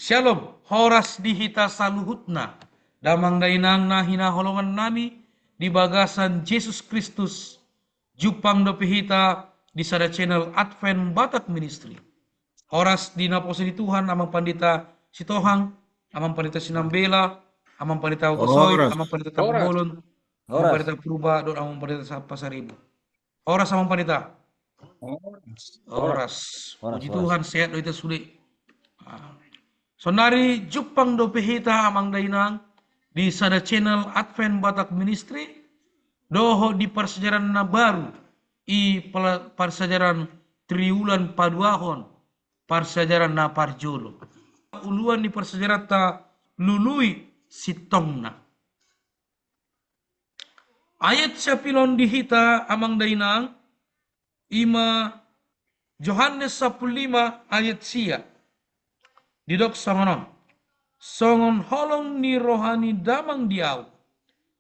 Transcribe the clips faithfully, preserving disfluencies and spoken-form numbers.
Syalom, horas di hita saluhutna, damang dainang na hinaholongan nami di bagasan Jesus Kristus. Jumpang dope hita di sada channel Advent Batak Ministry. Horas di naposo ni Tuhan, Amang Pandita Sitohang, Amang Pandita Sinambela, Amang Pandita Utosoit, Amang Pandita Tampubolon, Amang Pandita Purba, dohot Amang Pandita Pasaribu. Horas, Amang Pandita. Horas. Horas. Puji Tuhan, sehat do hita sude. Sonari jumpang dope hita, amang dainang, di sada channel Advent Batak Ministry, dohot di parsiajaran na baru, i parsiajaran triwulan paduahon, parsiajaran na parjolo. Uluan ni parsiajaranta, Lului Sintongna. Ayat siapilon di hita, amang dainang, ima Johannes sampulu lima ayat sia. Didok songon on: Songon holong ni roha ni Damang di ahu,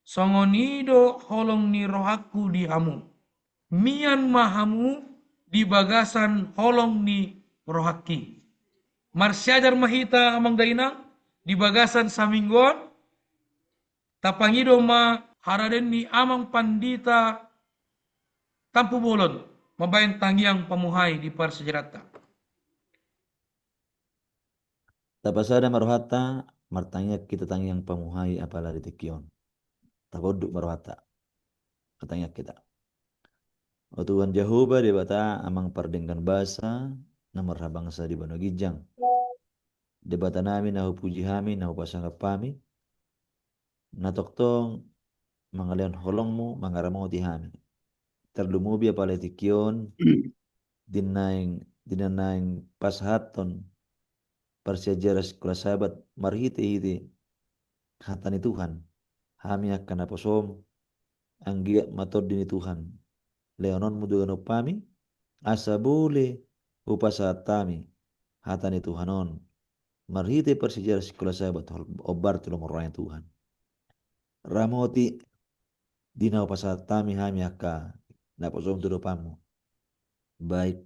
songon i do holong ni rohangku di hamu. Mian ma hamu di bagasan holong ni rohangki. Marsiajar ma hita, amang dainang, di bagasan saminggu on. Tapangido ma haradeon ni Amang Pandita Tampubolon mambahen tangiang pamuhai di parsiajaranta. Tapasada ma rohanta, martangiang hita tangiang pamuhai apala di tingki on. Taponduk ma rohanta. Martangiang hita. O Tuhan Jahowa, Debata Amang pardenggan basa, na marhabangsa di banua ginjang. Debata nami na hupuji hami, na hupasangap hami, na tongtong mangalehon holongmu mangaramoti hami. Tarlumobi apala di tingki on, di na naeng, di na naeng pasahathon parsiajaran Sikola Sabat marhitehite hata ni Tuhan. Hami angka naposom, anggiat ma Tondi ni Tuhan lehononmu tu ganup hami, asa boi hupasahat hami hata ni Tuhan on marhite parsiajaran Sikola Sabat hol-, hombar tu lomo ni roha ni Tuhan. Ramoti di na hupasahat hami, hami angka naposom tu adopanmu, baik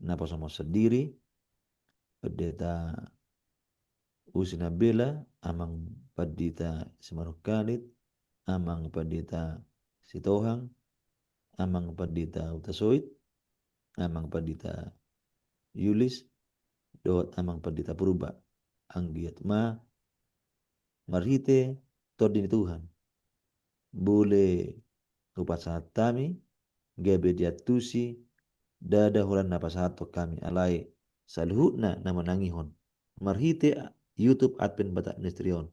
naposomon sandiri, Pandita Usi Nambela, Amang Pandita Simanungkalit, Amang Pandita Sitohang, Amang Pandita Hutasoit, Amang Pandita Yulis, dohot Amang Pandita Purba. Anggiat ma marhite Tondi ni Tuhan boi hupasahat hami, gabe diantusi ndada holan na pasahathon hami, alai saluhutna na manangihon marhite YouTube Advent Batak Ministry on,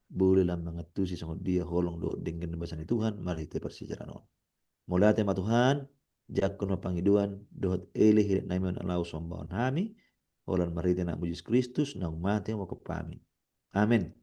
boi lam mangantusi songon dia holong dohot denggan basa ni Tuhan marhite parsiajaran on. Mauliate ma Tuhan, jangkon ma pangidoan dohot elekelek nami on laho sombaon hami, holan marhite Anakmu Jesus Kristus naung mate mangihut hami. Amen.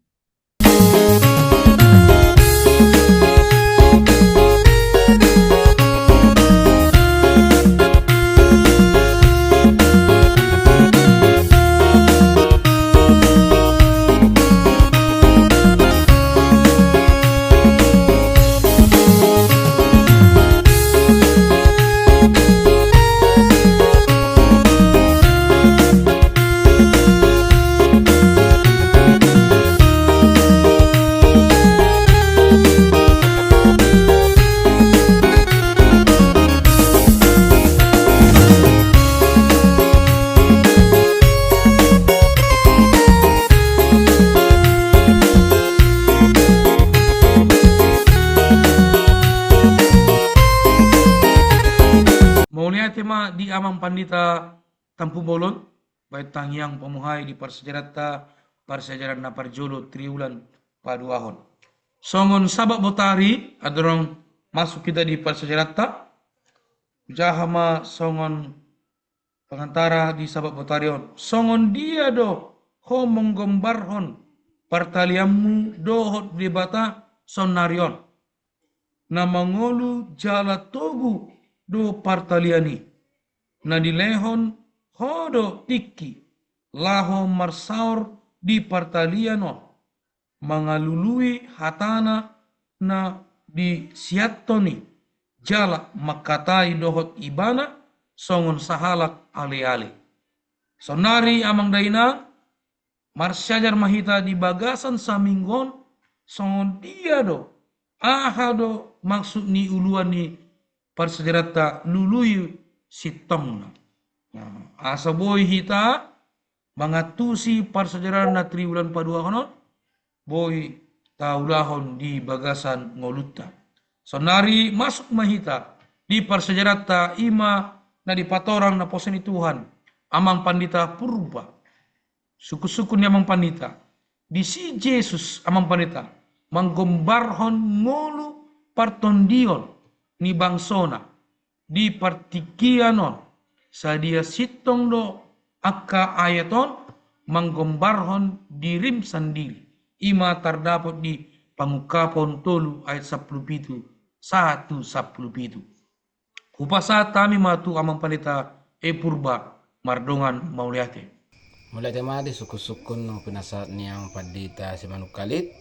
Mauliate ma di Amang Pandita Tampubolon, bahen tangiang pamuhai di parsiajaranta, parsiajaran na parjolo triwulan paduahon. Songon sabat botari, andorang masuk hita di parsiajaranta, hujaha ma songon pangantara di sabat botari on. Songon dia do ho manggombarhon partalianmu dohot Debata sonari on? Na mangolu jala togu do partalian i. Na dilehon ho do tingki laho marsaor di partalian on, mangalului hatana na disiathon i, jala mangkatai dohot ibana songon sahalak aleale. Sonari, amang dainang, marsiajar ma hita di bagasan saminggu on, songon dia do, aha do maksud ni uluan ni parsiajaranta lului sintongna. Nah, asa boi hita mangantusi parsiajaran na triwulan paduahon on, boi taulahon di bagasan ngolunta. Saonari masuk ma hita di parsiajaranta, i ma na dipatorang naposo ni Tuhan, Amang Pandita Purba. Sungkun-sungkun ni Amang Pandita. Disi Jesus, Amang Pandita, manggombarhon ngolu partondion ni bangsona di partingkian on, sadia sintong do angka ayat on manggombarhon dirim sandiri. I ma tardapot di Pangungkapon tolu ayat sampulu pitu sahat tu sampulu pitu. Hupasahat hami ma tu Amang Pandita E Purba mardongan mauliate. Mauliate ma di sungkun-sungkun nang pinasahat ni Amang Pandita Simanungkalit.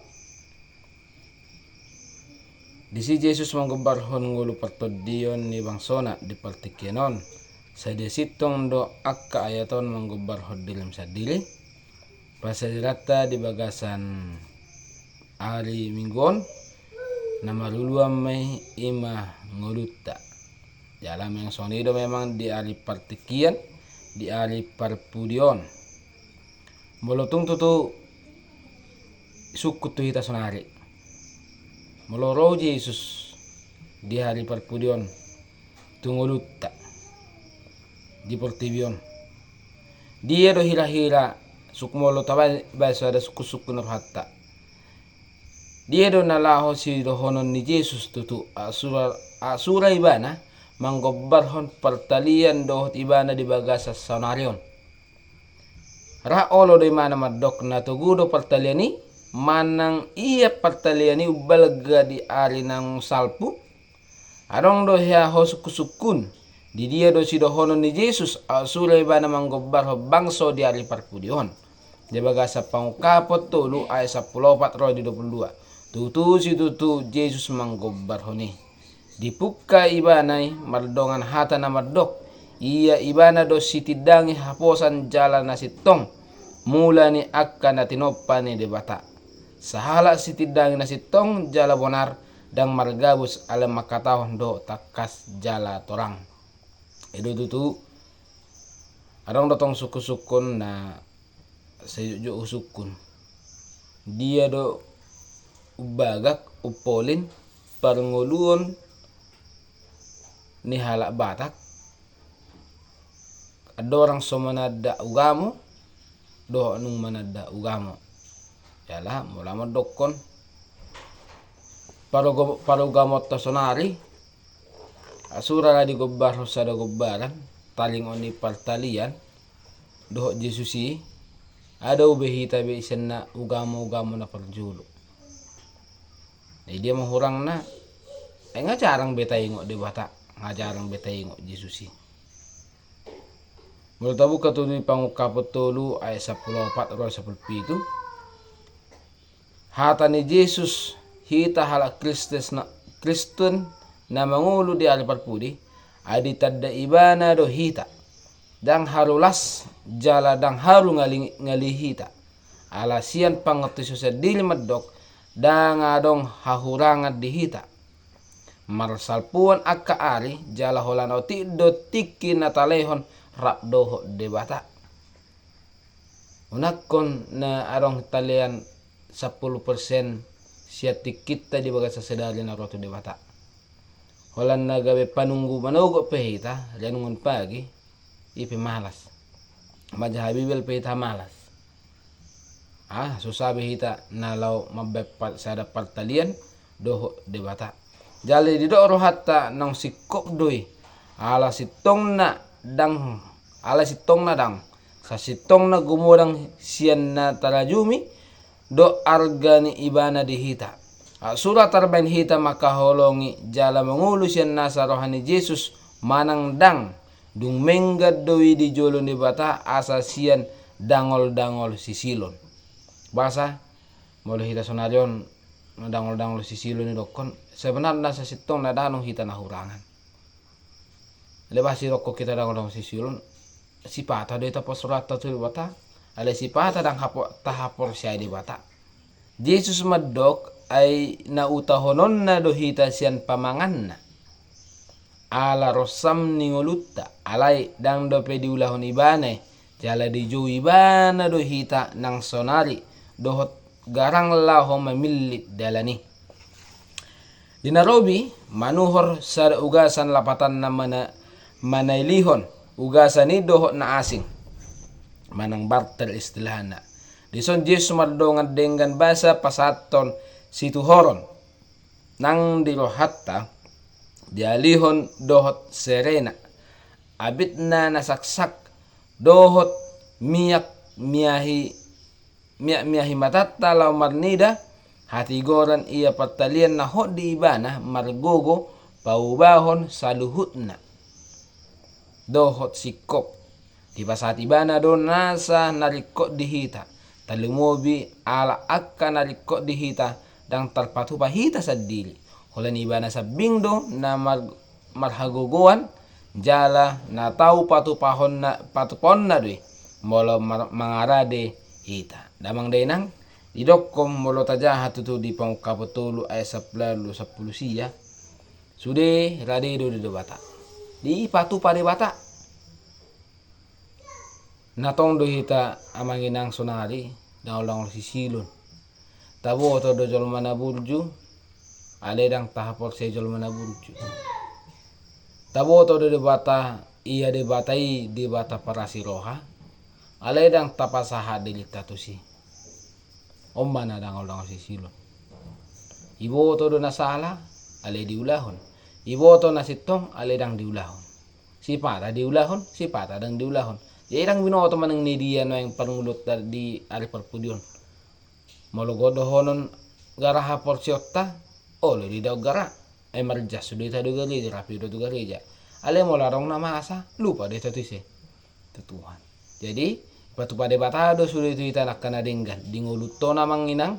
Disi Jesus manggombarhon ngolu partondion ni bangsona di partingkian on. Sadia sintong do angka ayat on manggombarhon dirim sandiri. Parsiajaranta di bagasan ari Minggu on, na maruluan ma i, i ma ngolunta. Jala memang songon i do memang di ari partingkian, di ari parpudi on. Molo tung tutu sungkun tu hita saonari, molo ro Jesus di ari parpudi on tu ngolunta di portibi on, dia do hira-hira suk-, molo tabaen sada sungkun-sungkun rohanta, dia do na laho sidohonon ni Jesus tutu, aek sura, aek sura ibana manggombarhon partalian dohot ibana di bagasan saonari on? Ra olo do ibana mandok na togu do partalian i, manang ia partalian i umbalga di ari naung salpu? Adong do hea ho sungkun-sungkun, di dia do sidohonon ni Jesus aek sura ibana manggombarhon bangso di ari parpudi on? Di bagasan Pangungkapon tolu ayat sampulu opat ro di dua pulu dua. Tutu situtu Jesus manggombarhon i. Dipungka ibana i mardongan hata na mandok, ia ibana do sitindangi haposan jala na sintong, mula ni angka na tinompa ni Debata. Sahalak sitindangi na sintong jala bonar, ndang margabus alai mangkatahon dohot tangkas jala torang. I do tutu, adong do tong sungkun-sungkun na sai jotjot husungkun. Dia do umbagak, umpolin parngoluon ni halak Batak andorang so mananda ugamo dohot nung mananda ugamo. Jala molo mandokkon paruga-, parugamonta saonari, aek sura ra digombarhon sada gombaran taringot ni partalian dohot Jesus i, ndada be hita be sian na ugamo-ugamo na parjolo. Jadi dia ma hurangna, ai nga jarang be taingot Debata, nga jarang be taingot Jesus i. Molo tabuka tu di Pangungkapon tolu ayat sampulu opat ro sampulu pitu, hata ni Jesus, hita halak Kristus na, Kristen na mangolu di ari parpudi, ai ditanda ibana do hita. Ndang haru las jala ndang haru ngali, ngali hita. Ala sian pangantusion sandiri mandok, ndang adong hahurangan di hita. Marsalpuon angka ari, jala holan otik do tingki na talehon rap dohot Debata. Unangkon na adong talean sampulu persen sian tingkinta di bagasan sadari na ro tu Debata. Holan na gabe panunggu manogot pe hita, renungan pagi, i pe malas. Manjaha Bibel pe hita malas. Ah, susa be hita na laho mambaen par-, sada partalian dohot Debata. Jala didok rohanta naung singkop do i. Ala sintongna ndang, ala sintongna ndang, sasintongna gumodang sian na tarajumi do arga ni ibana di hita. Aek sura tarbaen hita mangkaholongi jala mangolu sian nasa roha ni Jesus manang ndang, dung menggan do i di jolo ni Debata asa sian dangol-dangol sisilon. Boasa, molo hita saonari on na dangol-dangol sisilon didokkon, sebenarna sasintongna ndang adong hita na hurangan. Alai boasa didokkon hita dangol-dangol sisilon, sipata do hita pos rohanta tu Debata, alai sipata ndang hapo-, tahaporseai Debata. Jesus mandok, ai na utahononna do hita sian pamanganna. Ala ronsam ni ngolunta, alai ndang dope diulahon ibana i, jala dijou ibana do hita nang sonari, dohot garang laho mamillit dalan i. Di na robi, manuhor sada ugasan lapatanna mana-, manailihon ugasan i dohot na asing. Manang barter istilahna. Dison Jesus mardongan denggan basa pasahathon situhoron. Nang di rohanta, dialihon dohot serena. Abitna na saksak, dohot miak miahi miak miahi matanta laho marnida, hatigoran ia partalian na hot di ibana margogo paubahon saluhutna. Dohot singkop. Dipasahat ibana do nasa na ringkot di hita. Tarlumobi ala angka na ringkot di hita ndang tarpatupa hita sandiri. Holan ibana sambing do na mar-, marhagogoan, jala na tau patupahonna, patupaonna do i, molo mar-, mangarade hita. Damang dainang, didokkon molo tajaha tutu di Pangungkapon tolu ayat sampulu ualu, sampulu sia, sude rade do di Debata. Dipatupa Debata. Na tong do hita amang inang sonari, ndang olo-olo sisilon. Taboto do jolma na burju, alai ndang tahaporseai jolma na burju. Taboto do Debata, ia Debata i Debata parasi roha, alai ndang tapasahat dirinta tusi. On ma na ndang olo-olo sisilon. Iboto do na sala, alai diulahon. Iboto na sintong, alai ndang diulahon. Sipata diulahon, sipata ndang diulahon. Jadi ndang binoto manang na dia nuaeng parngoluonta di ari parpudi on. Molo dohonon gara haporseaonta, olo do i dao gara. Ai marjas do hita tu gareja, rapi do tu gareja. Alai molo adong na masa, lupa do hita tu ise? Tu Tuhan. Jadi, dipatupa Debata do sude tu hita angka na denggan. Di ngolunta on amang inang,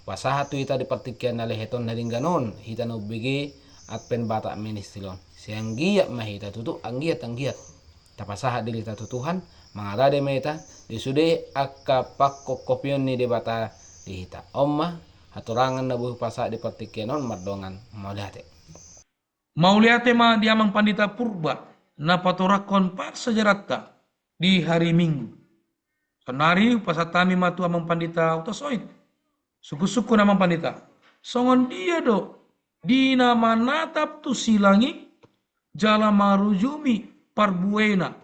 hupasahat tu hita di partingkian na lehet on na denggan on, hita na umbege Advent Batak Ministry on. Sai anggiat ma hita tutu, anggiat, anggiat. Tapasahat dirinta tu Tuhan, mangarade ma hita, di sude angka pangkopkopion ni Debata di hita. On ma, hatorangan na boi hupasahat di partingkian on mardongan mauliate. Mauliate ma di amang pandita Purba, na patorangkon parsiajaranta di hari Minggu. Sonari hupasahat hami ma tu amang pandita Uta Soit. Sungkun-sungkun amang pandita. Songon dia do, di na manatap tu silang i, jala marujumi parbuena,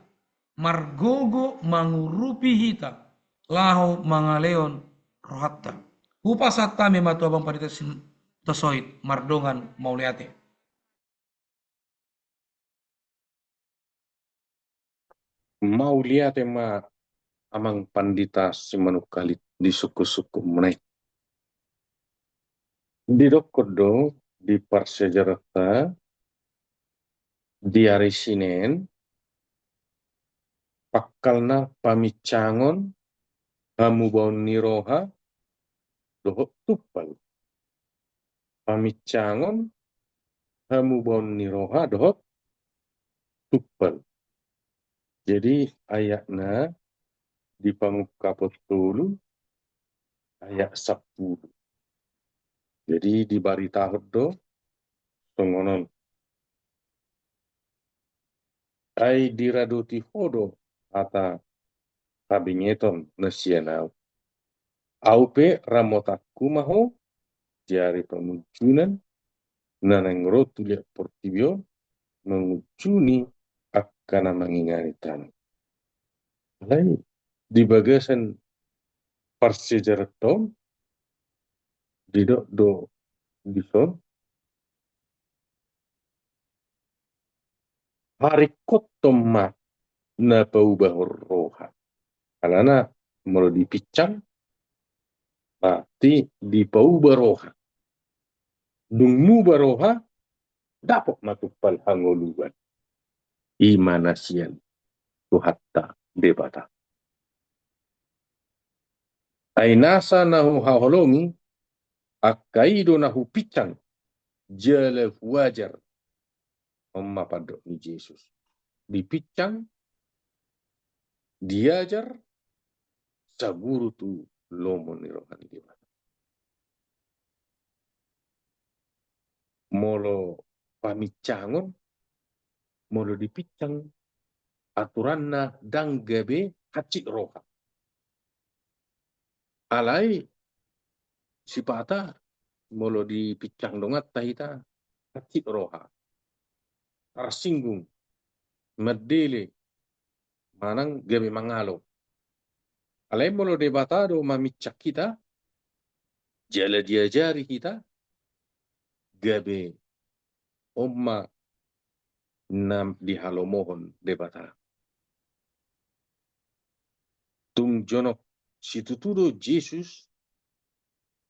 margogo mangurupi hita, laho mangalehon rohanta. Hupasahat hami ma tu amang pandita Sin-, Uta Soit, mardongan mauliate. Mauliate ma amang pandita Simanungkalit di sungkun-sungkunmuna i. Didokkon do di parsiajaranta di ari Sinen, pangkalna pamincangon hamubaon ni roha dohot tumpal. Pamincangon hamubaon ni roha dohot tumpal. Jadi ayatna di Pangungkapon tolu ayat sampulu. Jadi dibaritahon do songon on. Ai diradoti ho do hata habengeton na sian ahu. Ahu pe ramotanku ma ho di ari pamunjunan na naeng ro tu liat portibi on mangunjuni angka na mangingani tano. Alai di bagasan parsiajaranta on didok do dison, haringkothon ma na paubahon roha. Alana molo dipinsang, berarti dipauba roha. Dung muba roha, dapot ma tumpal hangoluan. I ma na sian Tuhanta Debata. Ai nasa na huhaholongi, angka i do na hupinsang, jala huajar. On ma pandok ni Jesus. Dipinsang, diajar, saguru tu lomo ni roha ni Debata. Molo pamincangon, molo dipinsang, aturanna ndang gabe hansit roha. Alai sipata molo dipinsang donganta hita hansit roha, tarsinggung, mandele, manang gabe mangalo. Alai molo Debata do maminsang hita, jala diajari hita, gabe on ma na dihalomohon Debata. Tung jonok situtu do Jesus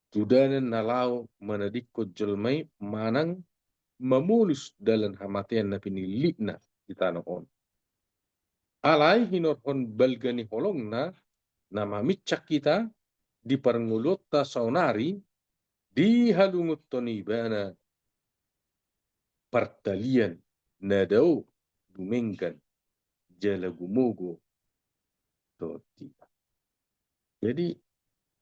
tu dalan na laho manadingkon jolma i manang mamolus dalan hamatean na pinillitna di tano on. Alai hinorhon balga ni holongna na maminsang hita di parngoluonta saonari, dihalungunhon ibana partalian na dao dumenggan jala gumogo dohot hita. Jadi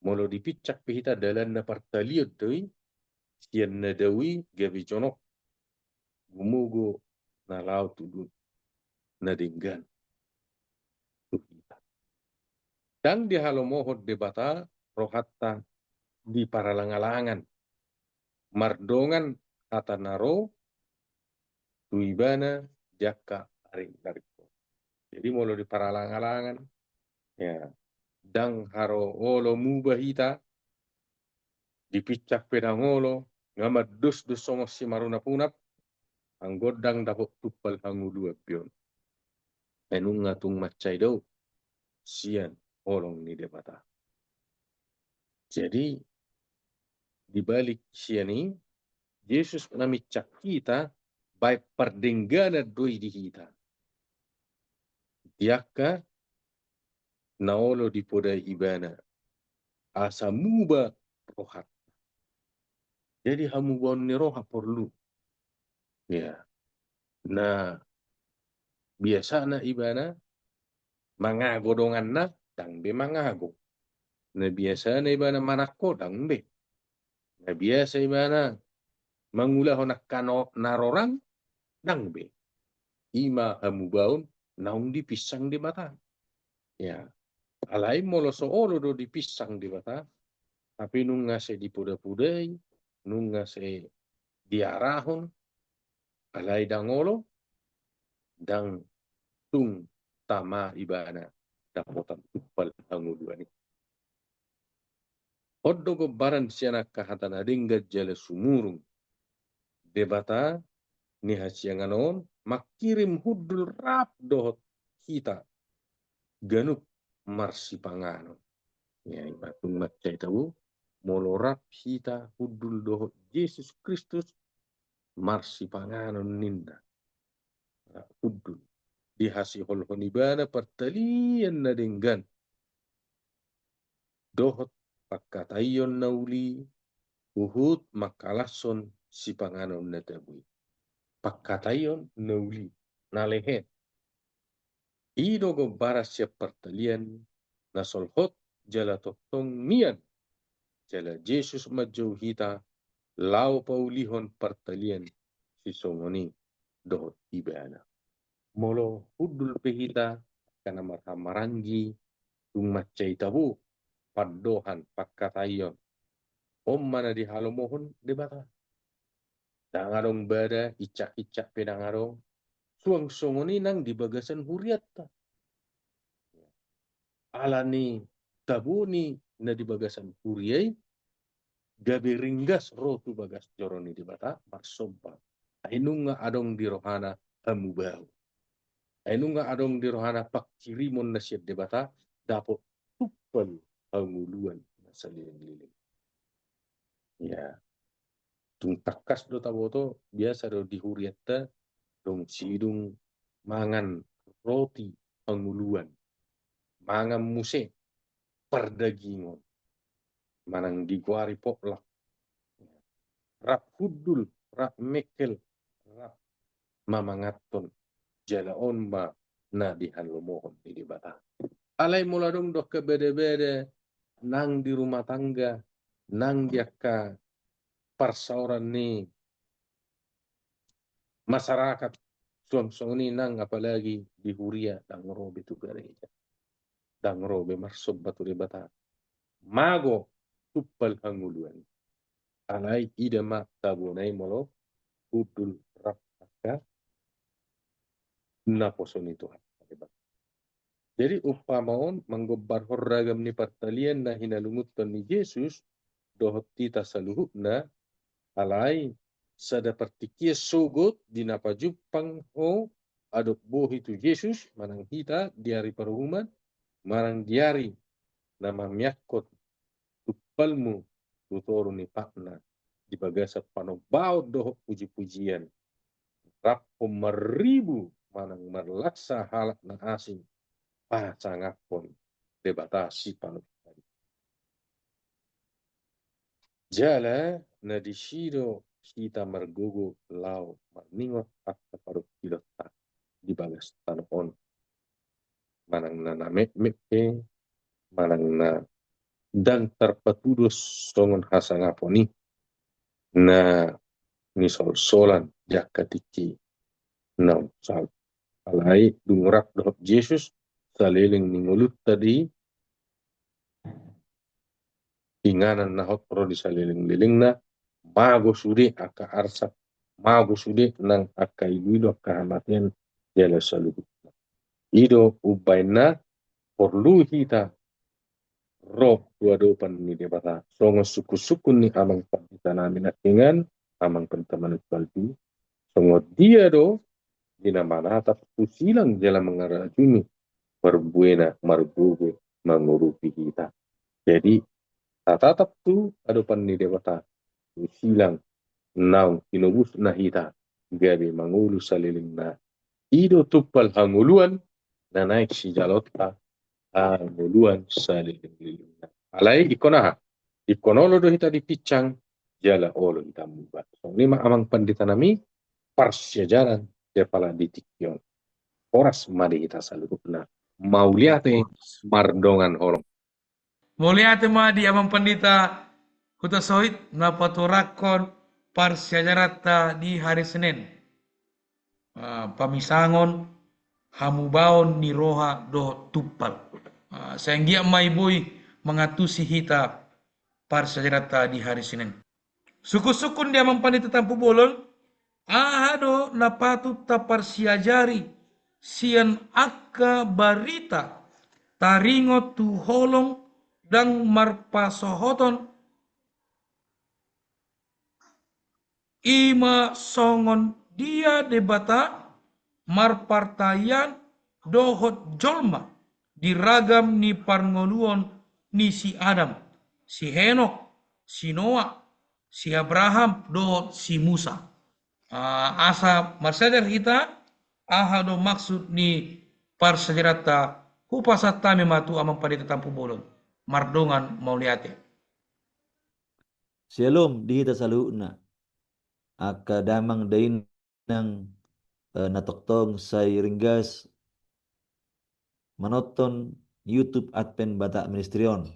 molo dipinsang pe hita dalanna partalian do i, sian na dao i gabe jonok, gumogo na laho tu na denggan tu hita. Ndang dihalomohon Debata rohanta di paralangalangan mardongan hata na ro tu ibana di angka ari na ringkot. Jadi molo di paralangalangan, ya, ndang haru olo muba hita, dipinsang pe ndang olo, nga mandosdos songon simarunapunap, anggo ndang dapot tumpal hangoluan be on. Ai nunga tung mansai dao sian holong ni Debata. Jadi di balik sian i, Jesus maminsang hita, baen pardengganan do i di hita. Di angka na olo dipodai ibana, asa muba rohanta. Jadi hamubaon ni roha porlu. Ya. Na biasana ibana mangago donganna, ndang be mangago. Na biasana ibana manangko, ndang be. Na biasa ibana mangulahon angka na rorang, ndang be. I ma hamubaon naung dipinsang Debata. Ya. Alai molo so olo do dipinsang Debata, tapi nunga sai dipodapodai, nunga sai diarahon, alai ndang olo, ndang tung tama ibana dapotan tumpal hangoluan i. On do gombaran sian angka hata na denggan jala sumurung. Debata ni hasiangan on mangkirim hundul rap dohot hita ganup marsipanganon. Ya, ima tung mansai tabo, molo rap hita hundul dohot Jesus Kristus, marsipanganon ninna. Rap hundul. Dihasiholhon ibana partalian na denggan dohot pangkataion na uli, huhut mangkalashon sipanganon na tabo i. Pangkataion na uli, na lehet. I do gombaran sian partalian na solhot jala tongtong nian. Jala Jesus manjou hita laho paulihon partalian sisongon i dohot ibana. Molo hundul pe hita angka na marhahamaranggi, tung mansai tabo pandohan pangkataion, on ma na dihalomohon Debata. Ndang adong bada, incak-incak pe ndang adong. Suang songon i nang di bagasan hurianta. Ala ni tabo ni na di bagasan huria i, gabe ringgas ro tu bagas joro ni Debata marsomba. Ai nunga adong di rohana hamubaon. Ai nunga adong di rohana pangkirimon na sian Debata dapot tumpal hangoluan na saleleng-leleng. Ya. Tung tangkas do taboto, biasa do di hurianta dung sidung mangan roti hangoluan, mangan muse pardagingon, manang digoari potluck. Rap hundul, rap mengkel, rap mamanganhon, jala on ma na dihalomohon ni Debata. Alai molo adong do angka bada-bada nang di rumah tangga, nang di angka parsaoran ni masyarakat, suang songon i nang apalagi di huria, ndang ro be tu gareja, ndang ro be marsomba tu Debata. Mago tumpal hangoluan. Alai ida ma tabona i molo hundul rap angka naposo ni Tuhan. Jadi umpama on manggombarhon ragam ni partalian na hinalungunhon ni Jesus dohot hita saluhutna, alai sada partingkian sogot di na pajumpang ho adop bohi tu Jesus manang hita di ari paruhuman, manang di ari na mamiangkon tumpalmu tu toru ni patna di bagasan panombaon dohot puji-pujian. Rap ho marribu manang marlaksa halak na asing pasangaphon Debata Sipanumpahi. Jala na disi do hita margogo laho marningot angka parungkilonta di bagas tano on. Manang na, na metmet pe, manang na ndang tarpatudos songon hasangapon i na nisolsolan di angka tingki naung saut. Alai dung rap dohot Jesus saleleng ni ngolunta di inganan na hot ro di saleleng-lelengna, mago sude angka arsak, mago sude nang angka ilu-ilu, angka hamatean jala saluhutna. I do umbahen na porlu hita ro tu adopan ni Debata songon sungkun-sungkun ni amang pandita nami nangkiningan, amang pandita Manuk Kalbi, songon dia do di na manatap tu silang jala mangarajumi parbuena margogo mangurupi hita. Jadi tatatap tu adopan ni Debata tu silang naung tinobusna hita gabe mangolu salelengna. I do tumpal hangoluan na naeng sijaloonta, hangoluan saleleng-lelengna. Alai ingkon aha? Ingkon olo do hita dipinsang jala olo hita muba. Songon i ma amang pandita nami parsiajaran di apala di tingki on. Horas ma di hita saluhutna. Mauliate mardongan holong. Mauliate ma di amang pandita Hutasoit na paturahon parsiajaranta di hari Senin. Ah, pamisangon hamubaon ni roha dohot tumpal. Ah, sai anggiat ma i boi mangantusi hita parsiajaranta di hari Senin. Sungkun-sungkun di amang pandita Tampubolon, aha do na patut taparsiajari sian angka barita taringot tu holong ndang marpasohoton, i ma songon dia Debata marpartalan dohot jolma di ragam ni parngoluon ni si Adam, si Henok, si Noak, si Abraham dohot si Musa. Ah, asa marsiajar hita, aha do maksud ni parsiajaranta, hupasahat hami ma tu amang pandita Tampubolon. Mardongan mauliate. Syalom di hita saluhutna. Angka damang dainang, eh, na tongtong sai ringgas manonton YouTube Advent Batak Ministry on.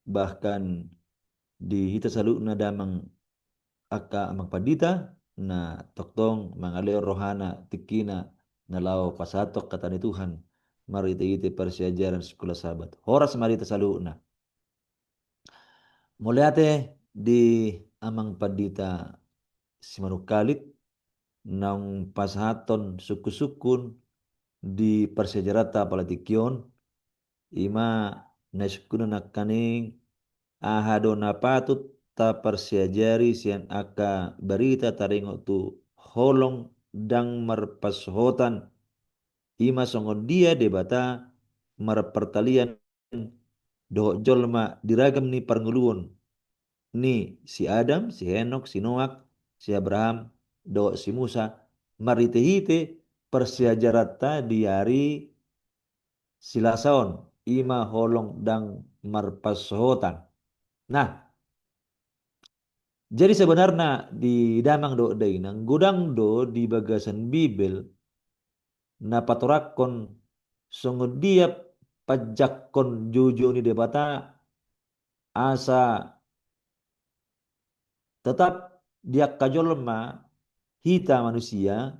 Bahkan di hita saluhutna damang angka amang pandita na tongtong mangalehon rohana tingkina na laho pasahathon hata ni Tuhan marhite-hite parsiajaran Sikula Sabat. Horas ma di hita saluhutna. Mauliate di amang pandita Simanungkalit naung pasahathon sungkun-sungkun di parsiajaranta apala tingki on, i ma na sungkunna nangkaning, aha do na patut taparsiajari sian angka barita taringot tu holong ndang marpasohotan, i ma songon dia Debata marpartalan dohot jolma di ragam ni parngoluon ni si Adam, si Henok, si Noak, si Abraham dohot si Musa, marhite-hite parsiajaranta di ari Selasa on, i ma holong ndang marpasohotan. Nah, jadi sebenarna di damang dohot dainang, godang do di bagasan Bibel na patorangkon songon dia panjangkon joujou ni Debata, asa tetap di angka jolma, hita manusia,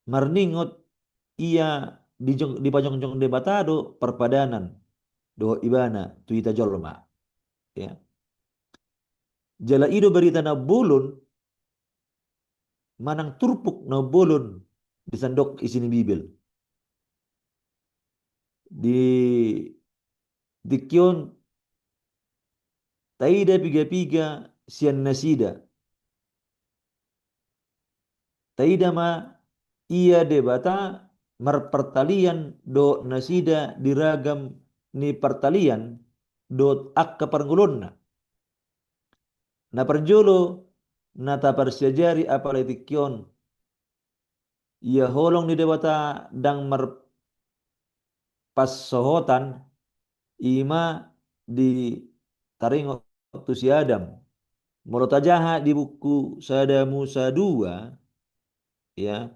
marningot ia dijong-, dipajongjong Debata do parpadanan dohot ibana tu hita jolma. Ya. Jala i do barita na bolon, manang turpuk na bolon di sandok isi ni Bibel. Di tingki on taida piga-piga sian nasida. Taida ma ia Debata marpartalian dohot nasida di ragam ni partalian dohot angka parngoluonna. Na parjolo na taparsiajari apala di tingki on, ia holong ni Debata ndang marpansohotan, i ma di taringot tu si Adam. Molo tajaha di buku Sada Musa dua, ya,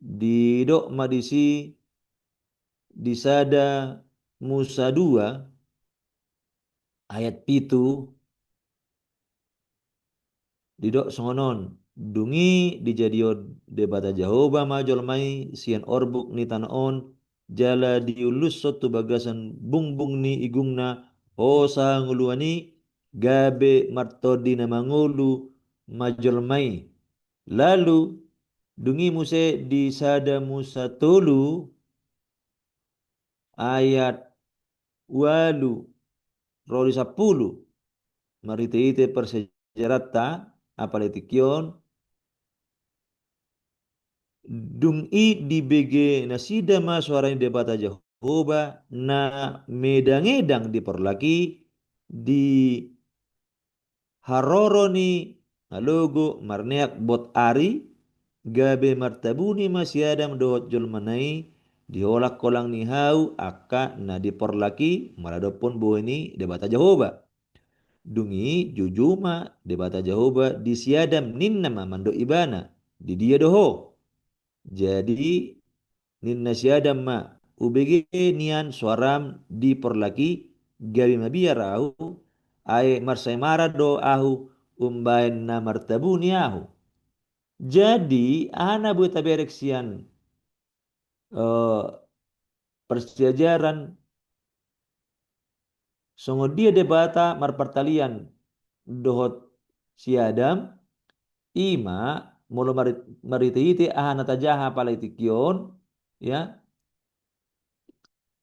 didok ma disi di Sada Musa dua ayat pitu, didok songon on: Dung i dijadion Debata Jahowa ma jolma i sian orbuk ni tano on, jala diullushon tu bagasan bungbung ni igungna hosa hangoluan i, gabe martondi na mangolu ma jolma i. Lalu, dung i muse di Sada Musa tolu ayat ualu ro di sampulu, marhite-hite parsiajaranta apala di tingki on, dung i dibege nasida ma soara ni Debata Jahowa na medang-edang di porlak i, di haroro ni halogo marneak bot ari, gabe martabuni ma si Adam dohot jolmana i di holang-holang ni hau angka na di porlak i, maradophon bohi ni Debata Jahowa. Dung i joujou ma Debata Jahowa di si Adam, ninna ma mandok ibana: Di dia do ho? Jadi ninna si Adam ma: Hubege nian soaram di porlak i, gabe mabiar ahu, ai marsai mara do ahu umbahen na martabuni ahu. Jadi aha na boi tabereng sian, eh, parsiajaran songon dia Debata marpartalian dohot si Adam, i ma molo mari-, marhite-hite aha na tajaha apala di tingki on, ya,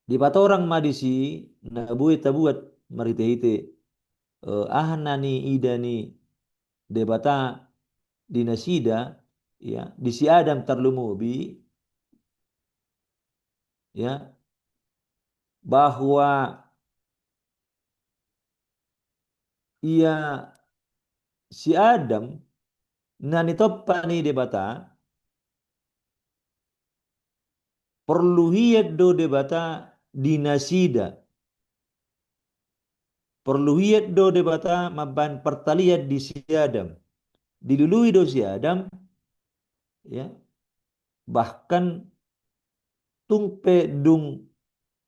dipatorang ma disi na boi tabuat marhite-hite, eh, aha na niida ni Debata di nasida, ya, di si Adam tarlumobi, ya, bahwa ia si Adam na nitompa ni Debata, porlu hian do Debata di nasida. Porlu hian do Debata mambahen partalian di si Adam. Dilului do si Adam, ya. Bahkan tung pe dung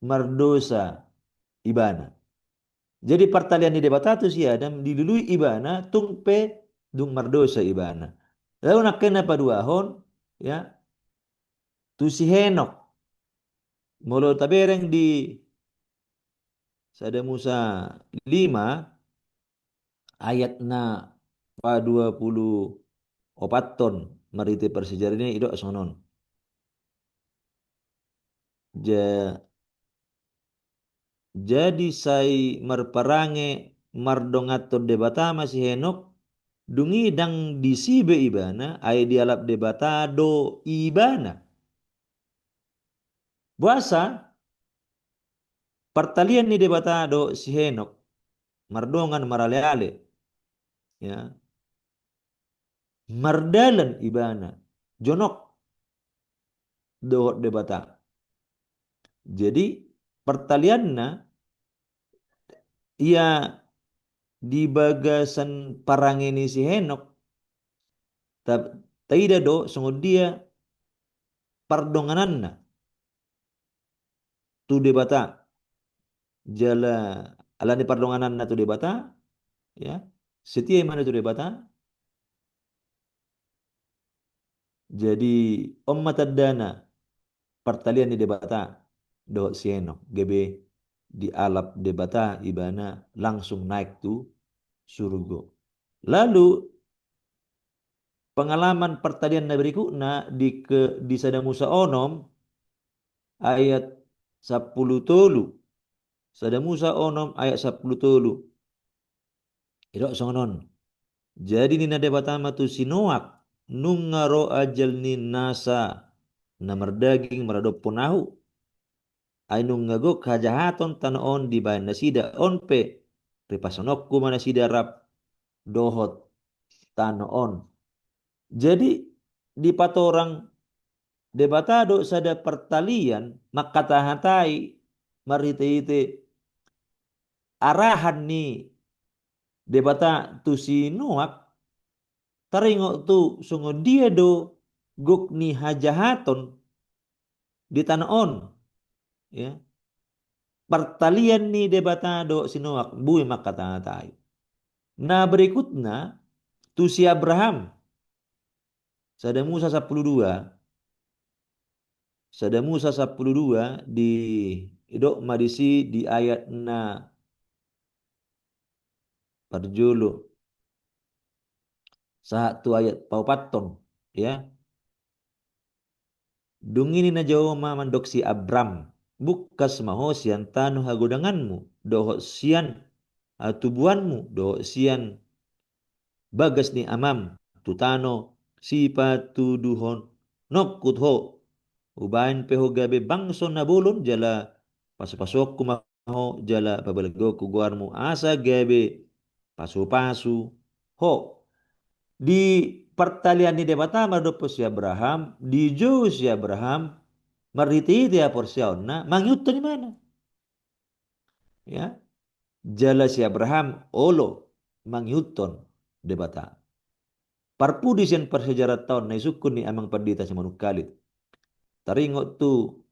mardosa ibana. Jadi partalian ni Debata tu si Adam dilului ibana tung pe dung mardosa ibana. Lalu nangkin na paduahon, ya, tu si Henok. Molo tabereng di Sada Musa lima ayat na padua pulu opathon, marhite parsiajaran i didok songon on. Ja-, jadi sai marparange mardonganhon Debata ma si Henok, dung i ndang disi be ibana, ai dialap Debata do ibana. Boasa? Partalian ni Debata dohot si Henok mardongan marale-ale. Ya. Mardalan ibana, jonok dohot Debata. Jadi partalianna ia di bagasan parange ni si Henok, ta-, taida do songon dia pardongananna. tu Debata. Jala alani pardongananna tu Debata, ya, setia imana tu Debata. Jadi, on ma tandana partalian ni Debata dohot si Henok, gabe dialap Debata ibana langsung naek tu surgo. Lalu, pengalaman partalian na berikutna di ke, di Sada Musa onom ayat sampulu tolu. Sada Musa onom ayat sampulu tolu. Idok songon on. Jadi ninna Debata ma tu si Noak, nunga ro ajal ni nasa na mardaging maradophon ahu. Ai nunga gok hajahaton tano on dibahen nasida, on pe ripasononku ma nasida rap dohot tano on. Jadi dipatorang Debata do sada partalian mangkatahatai marhitehite arahan ni Debata tu si Noak, taringot tu songon dia do gok ni hajahaton di tano on. Ya. Partalian ni Debata dohot si Noak, boi mangkatahatai. Na berikutna tu si Abraham. Sada Musa sampulu dua. Sada Musa sampulu dua, di, idok ma disi di ayat na parjolo sahat tu ayat paopathon, ya. Dung i ninna Jahowa ma mandok si Abram, bungkas ma ho sian tano hagodanganmu, dohot sian hatubuanmu, dohot sian bagas ni amam, tu tano sipatuduhononku ho. Hubahen pe ho gabe bangso na bolon, jala pasupasuonku ma ho, jala pabalgaonku goarmu asa gabe pasupasu ho. Di partalian ni Debata maradophon si Abraham, dijou si Abraham, marhitehite haporseaonna, mangihuthon imana. Ya. Jala si Abraham olo mangihuthon Debata. Parpudi sian parsiajaranta on na isungkun ni Amang Pandita Simanungkalit. Taringot tu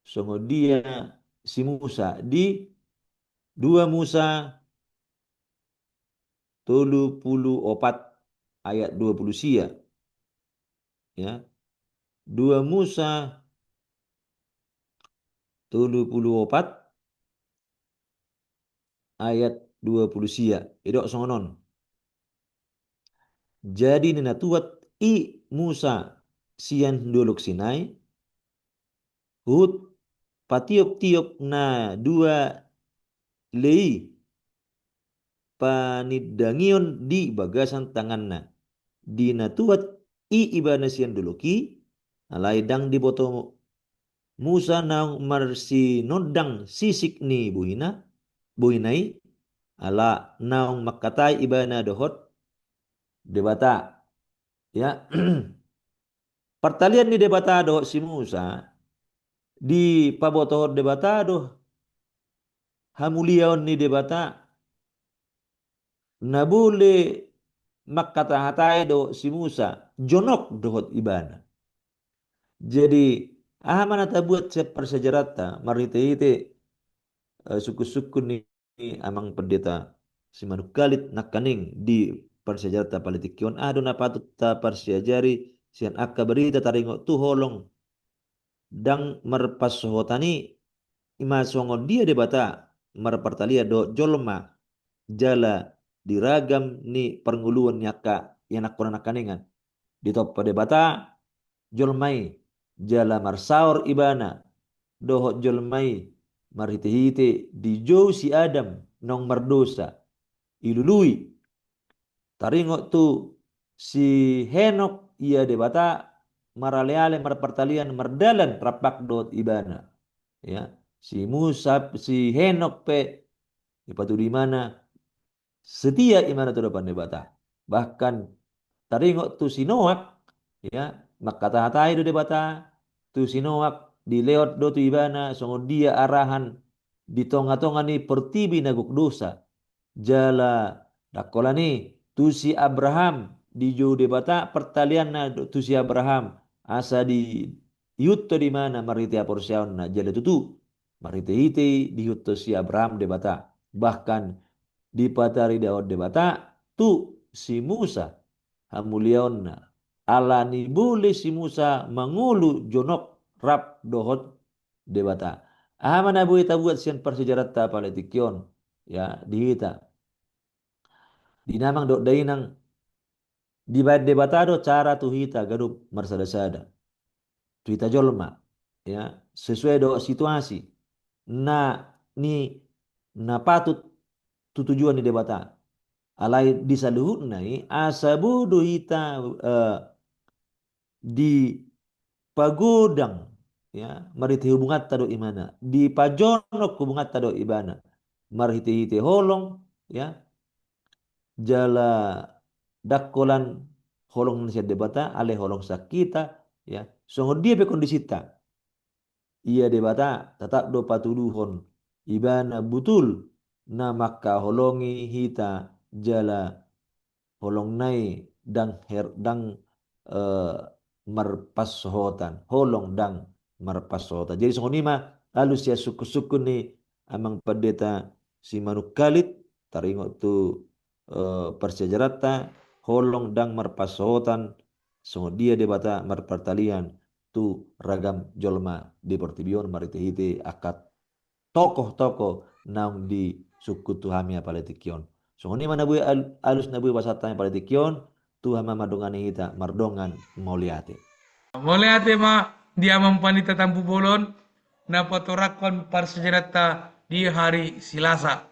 songon dia si Musa di dua Musa tolu pulu opat ayat dua pulu sia. Ya. Dua Musa tolu pulu opat ayat dua pulu sia. Idok songon on. Jadi ninna tuat i Musa sian dolok Sinai, huhut patioptiop na dua lei panindangion di bagasan tanganna. Di na tuat i ibana sian dolok i, alai ndang diboto Musa naung marsinondang sisik ni bohina, bohina i, ala naung mangkatai ibana dohot Debata. Ya. Partalian ni Debata dohot si Musa, dipabotohon Debata do hamuliaon ni Debata, na boi mangkatahatai dohot si Musa, jonok dohot ibana. Jadi, aha ma na tabuat sian parsiajaranta, marhitehite, eh, sungkunsungkun ni Amang Pandita Simanungkalit nangkaning di parsiajaranta pala tingki on, aha do na patut taparsiajari sian angka barita taringot tu holong ndang marpansohotan i, ima songon dia Debata marpartalian dohot jolma, jala di ragam ni parngoluon ni angka ianakhonna nangkaningan. Ditompa Debata jolma i, jala marsaor ibana dohot jolma i marhitehite dijou si Adam naung mardosa, ilului. Taringot tu si Henok, ia Debata maraleale marpartalian mardalan rap dohot ibana. Ya, si Musa, si Henok pe dipatudu imana setia imana tu adopan Debata. Bahkan taringot tu si Noak, ya, mangkatahatai do Debata tu si Noak, dilehon do tu ibana songon dia arahan di tongatonga ni portibi na gok dosa. Jala ndang holan i, tu si Abraham, dijou Debata partalianna do tu si Abraham, asa diihuthon do imana marhite haporseaonna, jala tutu Marhite-hite i diihuthon si Abraham Debata. Bahkan dipataridahon Debata tu si Musa hamuliaonna. Alani boi si Musa mangolu jonok rap dohot Debata. Aha ma na boi tabuat sian parsiajaranta pala tingki on, ya, di hita. Di damang dohot dainang, dibaen Debata do cara tu hita ganup marsada-sada. Tu hita jolma, ya, sesuai dohot situasi. Na ni, na patut tu tujuan ni Debata. Alai di saluhutna i, asa boi do hita, eh, dipagodang, ya, marhite hubunganta dohot Ibana, dipajonok hubunganta dohot Ibana, marhite-hite holong, ya, jala ndang holan holong na sian Debata, alai holong sian hita, ya, songon dia pe kondisinta. Ia Debata tetap do patuduhon Ibana butul na mangkaholongi hita jala holongna i ndang her-, ndang, eh, marpansohotan, holong ndang marpansohotan. Jadi songon i ma alus sian sungkun-sungkun ni Amang Pandita Simanungkalit, taringot tu, eh, parsiajaranta, holong ndang marpansohotan, songon dia Debata marpartalian tu ragam jolma di portibi on marhite-hite angka tokoh-tokoh naung disungkun tu hami pala tingki on. Songon i ma na boi al-, alus na boi pasahat hami pala tingki on, Tuhan ma mandongani hita mardongan mauliate. Mauliate ma di Amang Pandita Tampubolon, na patorangkon parsiajaranta di hari Silasa.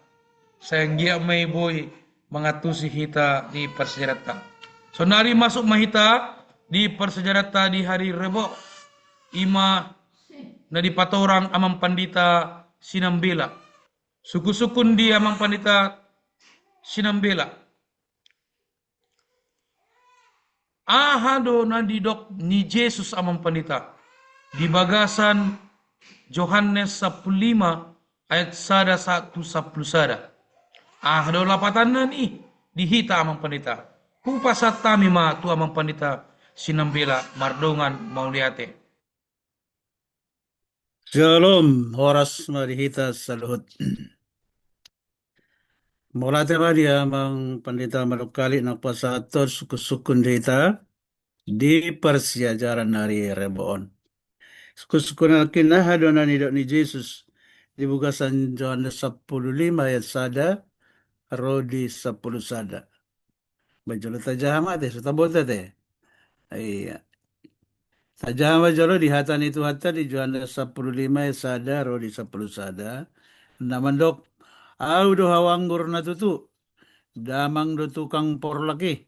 Sai anggiat ma i boi mangantusi hita di parsiajaranta. Saonari masuk ma hita di parsiajaranta di hari Rebo, i ma na dipatorang Amang Pandita Sinambela. Sungkun-sungkun di Amang Pandita Sinambela. Aha do na nidok ni Jesus Amang Pandita di bagasan Johannes sampulu lima ayat sada sahat tu sampulu sada? Aha do lapatanna i di hita Amang Pandita? Hupasahat hami ma tu Amang Pandita Sinambela mardongan mauliate. Shalom, horas ma di hita saluhut. Mauliate ma di Amang Pandita Manungkalit na pasahathon sungkun-sungkun di hita di parsiajaran ari Rebo on. Sungkun-sungkun nangkin, aha do na nidok ni Jesus di bagasan Johannes sampulu lima ayat sada ro di sampulu sada. Ba jolo tajaha ma ate, so taboto ate. Iya. Tajaha ma jolo di hata ni Tuhanta di Johannes sampulu lima ayat sada ro di sampulu sada. Na mandok, Ahu do hau anggur na tutu, damang do tukang porlak i.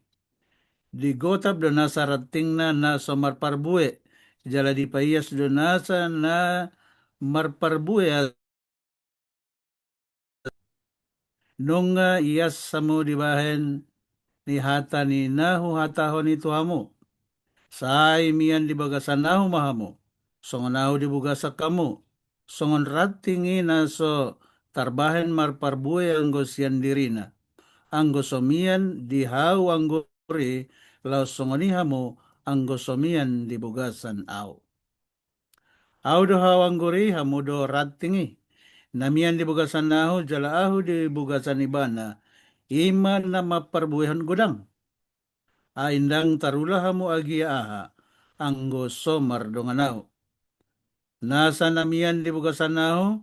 Digotap do nasa rantingna na so marparbue, jala dipaias do nasa na marparbue. Nunga ias hamu dibahen ni hata ni na huhatahon i tu hamu. Sai mian di bagasan ahu ma hamu, songon ahu di bagasan hamu, songon ranting i na so tarbahen marparbue anggo sian dirina. Anggo so mian di hau anggur i, laos songon i hamu, anggo so mian di bagasan ahu. Ahu do hau anggur i, hamu do ranting i. Na mian di bagasan ahu, jala ahu di bagasan ibana, i ma na mamparbuehon godang. Ai ndang tarula hamu agia aha, anggo so mardongan ahu. Nasa na mian di bagasan ahu,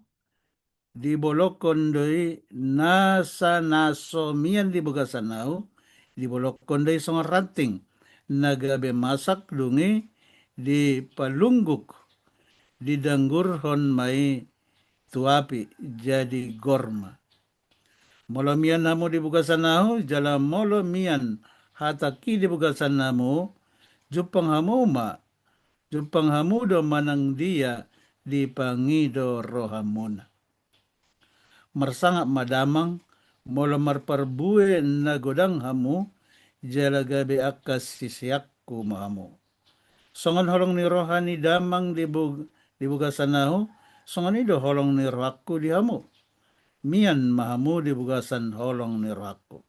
dibolongkon do i, nasa na so mian di bagasan ahu, dibolongkon do i songon ranting, na gabe masak dung i dipalungguk, didanggurhon ma i tu api, jadi gor ma. Molo mian hamu di bagasan ahu, jala molo mian hatangki di bagasan hamu, jumpang hamu ma, jumpang hamu do manang dia dipangido rohamuna. Marsangap ma damang, molo marparbue na godang hamu, jala gabe angka siseanku ma hamu. Songon holong ni roha ni damang di bug-, di bagasan ahu, songon i do holong ni rohangku di hamu. Mian ma hamu di bagasan holong ni rohangku.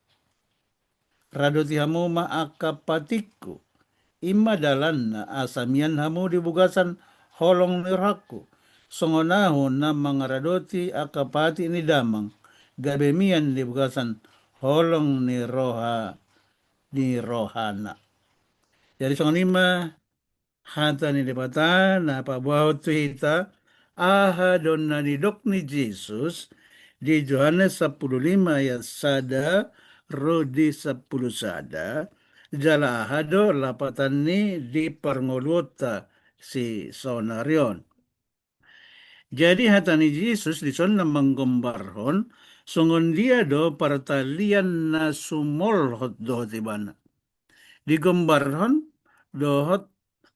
Radoti hamu ma angka patikku. I ma dalanna asa mian hamu di bagasan holong ni rohangku. songon ahu na mangaradoti angka patik ni damang, gabe mian di bagasan holong ni roha, ni rohana. Jadi songon i ma hata ni Debata na paboahon tu hita, aha do na nidok ni Jesus di Johannes sampulu lima ayat sada ro di sampulu sada, jala aha do lapatan ni di parngoluonta si saonari on. Jadi hata ni Jesus dison na manggombarhon songon dia do partalian na sumolhot dohot ibana. Digombarhon dohot,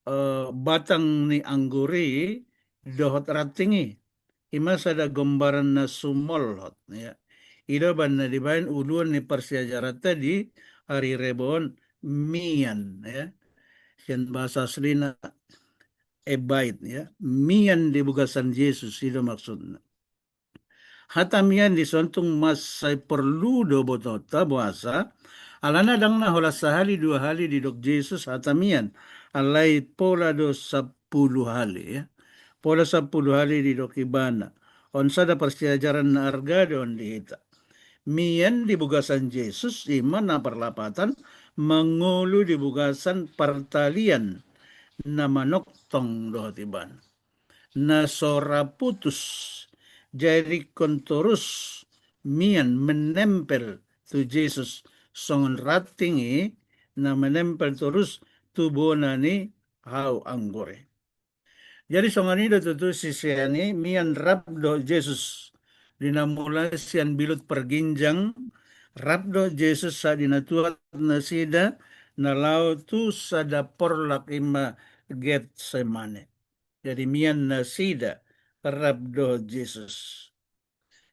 eh, batang ni anggur i dohot ranting i. I ma sada gombaran na sumolhot, ya. I do umbahen na dibahen uluan ni parsiajaranta di ari Rebo on, mian, ya. Sian bahasa aslina, abide, ya. Mian di bagasan Jesus, i do maksudna. Hata mian dison tung mansai porlu do botoonta, boasa? Alana ndang na holan sahali dua hali didok Jesus hata mian, alai pola do sampulu hali, ya. Pola sampulu hali didok ibana. On sada parsiajaran na arga do on di hita. Mian di bagasan Jesus i ma na parlapatan mangolu di bagasan partalian na manongtong dohot ibana, na so ra putus, jadi ingkon torus mian menempel tu Jesus songon ranting i na menempel torus tu bona ni hau anggur i. Jadi songon i do tutu sisean i mian rap dohot Jesus di na mulai sian bilut parginjang, rap dohot Jesus sahat di na tuat nasida na laho tu sada porlak i ma Getsemane. Jadi mian nasida rap dohot Jesus.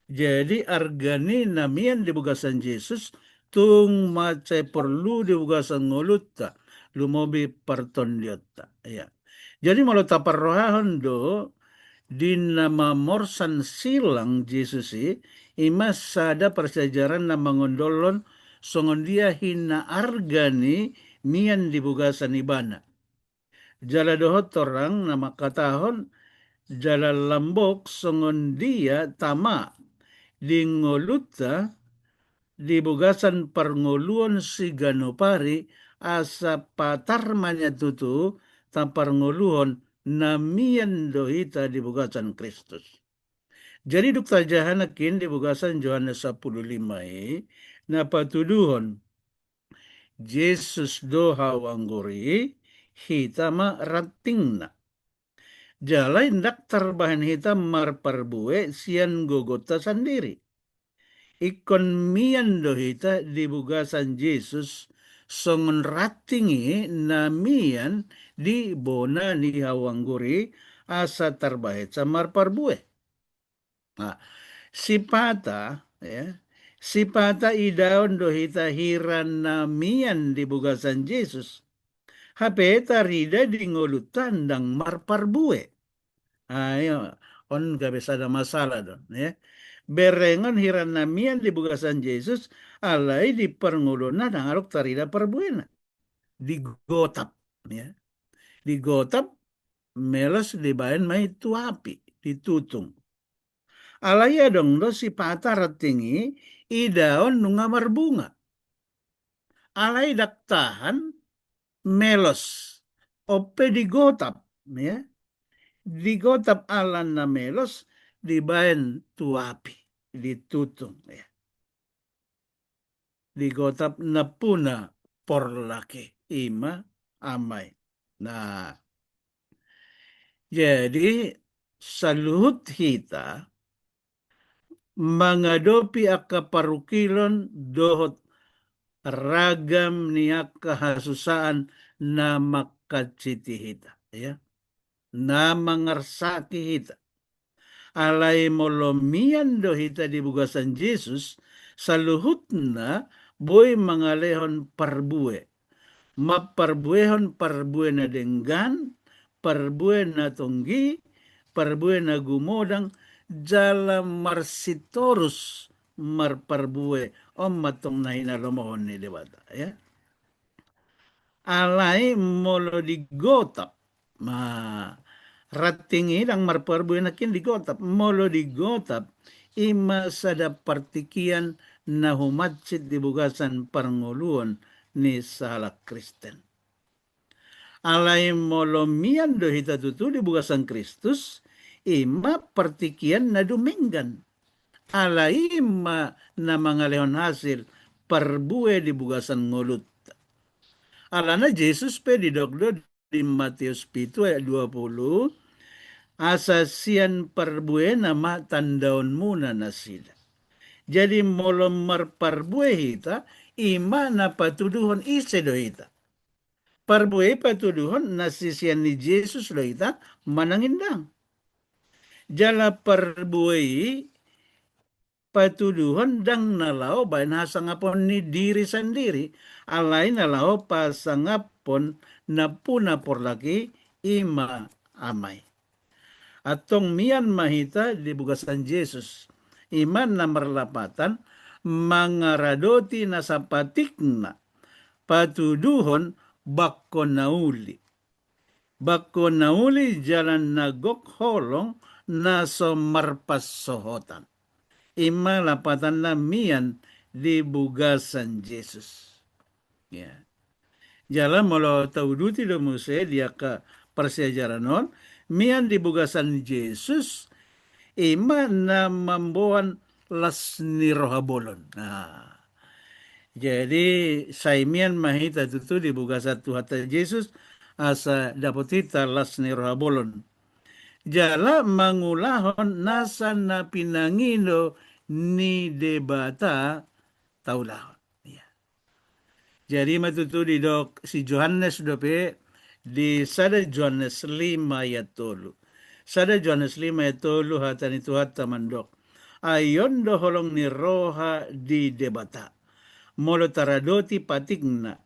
Jadi arga ni na mian di bagasan Jesus tung mansai porlu di bagasan ngolunta, lumobi partondionta. Ya. Jadi molo taparrohahon do di na mamorsan silang Jesus i, i ma sada parsiajaran na mangondolhon songon dia hinaarga ni mian di bagasan ibana. Jala dohot torang na mangkatahon jala lambok songon dia tama di ngolunta di bagasan parngoluon siganup ari, asa patar ma nian tutu taparngoluhon na mian do hita di bagasan Kristus. Jadi dung tajaha nangkin di bagasan Johannes sampulu lima i na patuduhon Jesus do hau anggur i, hita ma rantingna. Jala ndang tarbahen hita marparbue sian gogonta sandiri. Ingkon mian do hita di bagasan Jesus songon ranting i na mian di bona ni hau anggur i asa tarbahensa marparbue. Nah, sipata, ya, sipata idaon do hita hira na mian di bagasan Jesus. Hape tarida di ngolunta ndang marparbue. Ayo, on gabe sada masalah do, ya. Berengon hira na mian di bagasan Jesus, alai di parngoluonna ndang adong tarida parbuena. Digotap, ya. Digotap, melos dibahen ma i tu api, ditutung. Alai adong do sipata ranting i idaon nunga marbunga. Alai ndang tahan, melos, on pe digotap, ya. Digotap alana melos, dibahen tu api, ditutung, ya. Digotap nampuna porlak i, i ma ama i. Nah, jadi saluhut hita mangadopi angka parungkilon dohot ragam ni angka hasusaan na mangkansiti hita, ya, na mangarsaki hita. Alai molo mian do hita di bagasan Jesus, saluhutna boi mangalehon parbue. Mamparbuehon parbue na denggan, parbue na tonggi, parbue na gumodang, jala marsitorus marparbue, on ma tong na hinalomohon ni Debata, ya. Alai molo digotap, ma Ranting i ndang marparbue nangkin di gotap. Molo di gotap, i ma sada partingkian na humansit di bagasan parngoluon ni sahalak Kristen. Alai molo mian do hita tutu di bagasan Kristus, i ma partingkian na dumenggan. Alai i ma na mangalehon hasil parbue di bagasan ngolunta. Alana Jesus pe didok do di Mateus pitu ayat dua puluh, asa sian parbuena ma tandaonmuna nasida. Jadi molo marparbue hita, i ma na patuduhon ise do hita. Parbue i patuduhon na sisean ni Jesus do hita manang ndang. Jala parbue i patuduhon ndang na laho baen hasangapon ni diri sandiri, alai na laho pasangaphon nampuna porlak i, i ma Ama i. Antong mian ma hita di bagasan Jesus, i ma na marlapatan mangaradoti nasa patikna patuduhon bangko na uli. Bangko na uli jala na gok holong na so marpansohotan. I ma lapatanna mian di bagasan Jesus. Ya. Jala molo tauduti do muse di angka parsiajaran on, mian di bagasan Jesus, i ma na mamboan las ni roha bolon. Nah, jadi sai mian ma hita tutu di bagasan Tuhanta Jesus, asa dapot hita las ni roha bolon. Jala mangulahon nasa na pinangido ni Debata taulahon. Iya. Jadi ma tutu didok si Johannes dope di sada Johannes lima ayat tolu. Sada Johannes lima ayat tolu, hata ni Tuhanta mandok: Ai on do holong ni roha di Debata. Molo taradoti patikna,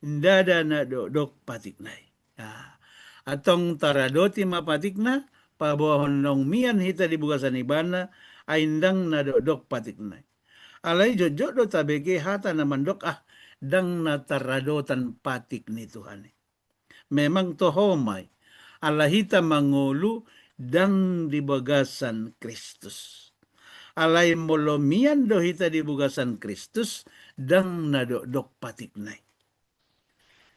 ndada na dokdok patikna i. Nah, antong taradoti ma patikna, paboahon naung mian hita di bagasan ibana, ai ndang na dokdok patikna i. Alai jotjot do tabege hata na mandok, ah, ndang na taradotan patik ni Tuhan i. Memang toho ma i, ala hita mangolu ndang di bagasan Kristus. Alai molo mian do hita di bagasan Kristus, ndang na dokdok patikna i.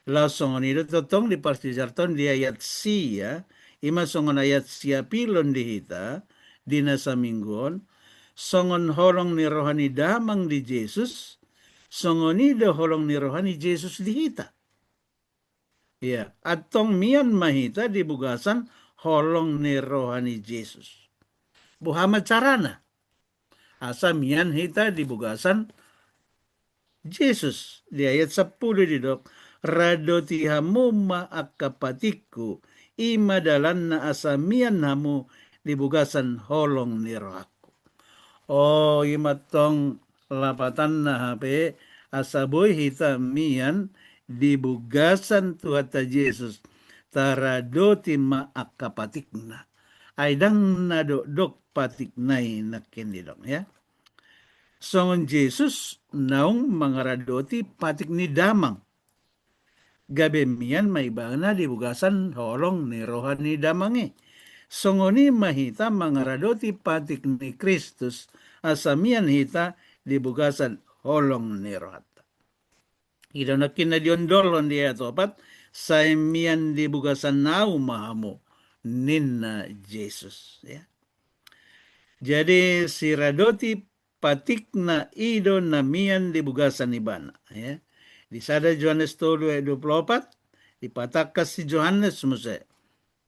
Laos songon i do tongtong di parsiajaranta on di ayat sia, i ma songon ayat siapilon di hita di na saminggu on, songon holong ni roha ni Damang di Jesus, songon i do holong ni roha ni Jesus di hita. Iya, antong mian ma hita di bagasan holong ni roha ni Jesus. Boha ma carana asa mian hita di bagasan Jesus? Di ayat sampulu didok: Radoti hamu ma angka patikku, i ma dalanna asa mian hamu di bagasan holong ni rohangku. O, i ma tong lapatanna hape, asa boi hita mian di bagasan Tuhanta Jesus, taradoti ma angka patikna. Ai ndang na dokdok patikna i nangkin didok, ya. Songon Jesus naung mangaradoti patik ni Damang, gabe mian ma ibana di bagasan holong ni roha ni Damang i. Songon i ma hita mangaradoti patik ni Kristus, asa mian hita di bagasan holong ni rohanta. I do nangkin na diondolhon di ayat opat: Sai mian di bagasan ahu ma hamu, ninna Jesus, ya. Jadi siradoti patikna i do na mian di bagasan ibana, ya. Di sada Johannes tolu ayat dua puluh opat, dipatangkas si Johannes muse.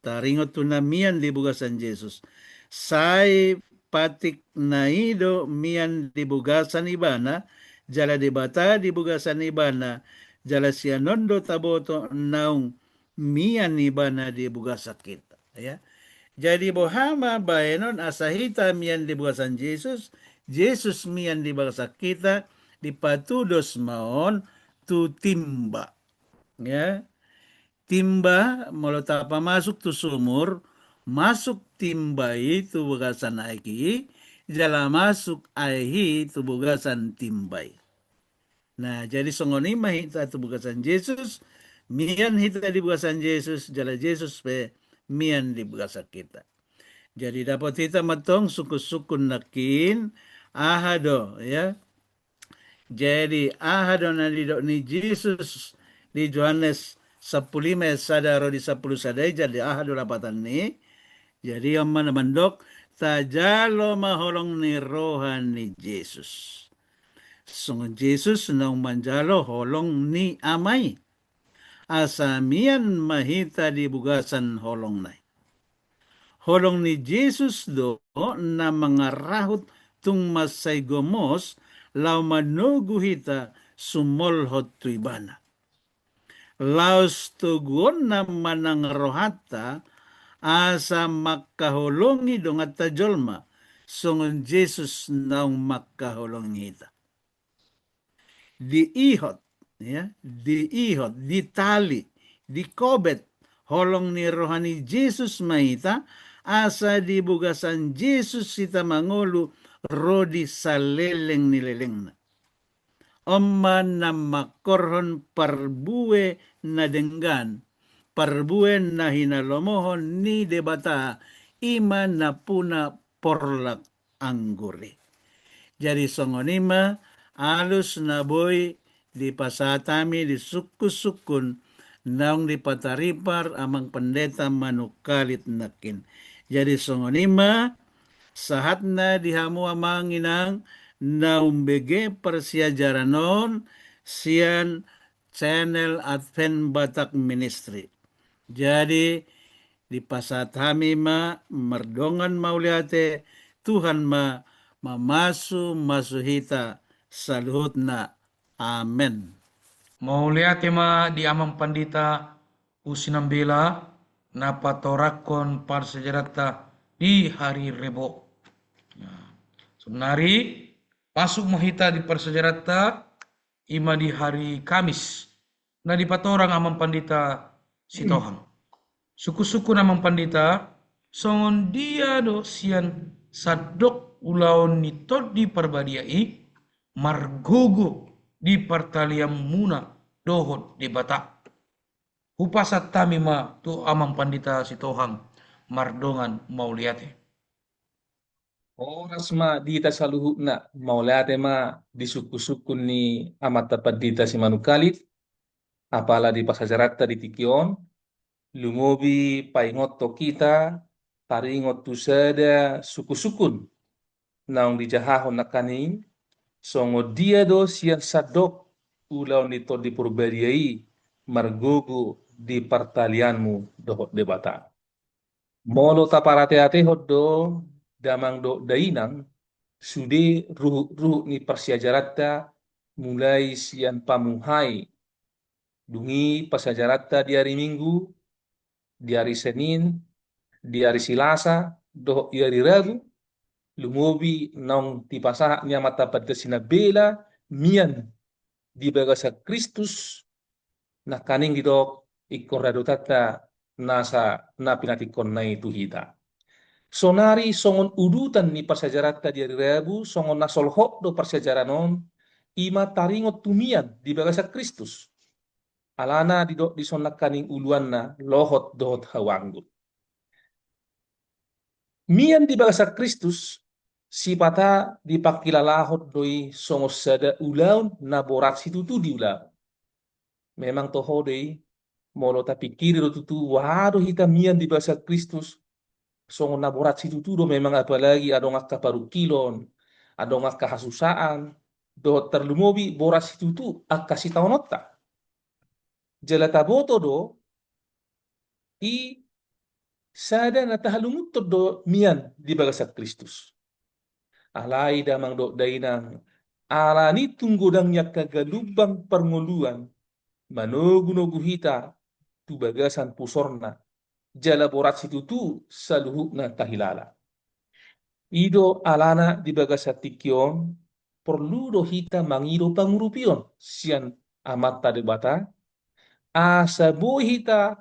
Taringot tu na mian di bagasan Jesus. Sai patikna i do mian di bagasan ibana, jala Debata di bagasan ibana, jala sian on do taboto naung mian ibana di bagasan hita, ya. Jadi boha ma baenon asa hita mian di bagasan Jesus, Jesus mian di bagasan hita? Dipatudos ma on tu timba, ya. Timba, molo tapamasuk tu sumur, masuk timba i tu bagasan aek i, jala masuk aek i tu bagasan timba i. Nah, jadi songon i ma hita tu bagasan Jesus, mian hita di bagasan Jesus, jala Jesus pe mian di bagasan hita. Jadi dapot hita mantong sungkun-sungkun nangkin, aha do, ya. Jadi aha do na nidok ni Jesus di Johannes sampulu lima ayat sada ro di sampulu sada i, jadi aha do lapatan ni? Jadi on ma na mandok, tajalo ma holong ni roha ni Jesus. Songon Jesus naung manjalo holong ni Ama i. Asa mian ma hita di bagasan holongna i. Holong ni Jesus do na mangarahut tung mansai gomos laho manogu hita sumolhot tu Ibana. Laos toguonna manang rohanta asa mangkaholongi donganta jolma, songon Jesus naung mangkaholongi hita. Diihot, ya, diihot, ditali, dikobet holong ni roha ni Jesus ma hita, asa di bagasan Jesus hita mangolu ro di saleleng ni lelengna. On ma na mangkorhon parbue na denggan, parbue na hinalomohon ni Debata, i ma nampuna porlak anggur i. Jadi songon i ma alus na boi dipasahat hami di sungkun-sungkun naung dipataripar amang pandita manungkalit nangkin. Jadi songon i ma sahatna di hamu amang inang na umbege parsiajaran on sian channel Advent Batak Ministry. Jadi dipasahat hami ma mardongan mauliate, Tuhan ma mamasu-masu hita saluhutna. Amen. Mauliate ma di amang pandita Usi Nambela na patorangkon parsiajaranta di hari Rebo. Nah, saonari masuk ma hita di parsiajaranta, i ma di hari Kamis na dipatorang amang pandita Sitohang. Sungkun-sungkun amang pandita, songon dia do sian sandok ulaon ni Tondi Parbadia i margogo di partalianmuna dohot Debata? Hupasahat hami ma tu amang pandita Sitohang mardongan mauliate. Horas ma di hita saluhutna, mauliate ma di sungkun-sungkun ni amanta pandita Simanungkalit, apala di parsiajaranta di tingki on, lumobi paingothon hita taringot tu sada sungkun-sungkun naung dijahahon nangkaning, songon dia do sian sandok ulaon ni Tondi Parbadia i margogo di partalianmu dohot Debata. Molo taparate-atehon do damang dohot dainang sude ruhut-ruhut ni parsiajaranta, mulai sian pamuhai, dung i parsiajaranta di ari Minggu, di ari Senin, di ari Silasa dohot di ari Rabu, lumobi naung dipasahat ni amanta pandita Sinambela mian di bagasan Kristus, nangkaning didok ingkon radotanta nasa na pinatingkonna i tu hita. Saonari songon udutan ni parsiajaranta di ari Rabu, songon na solhot do parsiajaran on, i ma taringot tu mian di bagasan Kristus. Alana didok dison nangkaning uluanna lohot dohot hau anggur. Mian di bagasan Kristus, sipata dipangkilalahon do i songon sada ulaon na borat situtu diulahon. Memang toho do i, molo tapingkiri do tutu, boha do hita mian di bagasan Kristus, songon na borat situtu do memang, apalagi adong angka parungkilon, adong angka hasusaan, dohot tarlumobi borat situtu angka sitaononta. Jala taboto do, i sada na tahalungunhon do mian di bagasan Kristus. Alai damang dohot dainang, alani tung godang ni angka galumbang parngoluan manogu-nogu hita tu bagasan pusorna, jala borat situtu saluhutna tahilala. I do alana di bagasan tingki on, porlu do hita mangido pangurupion sian Amanta Debata, asa boi hita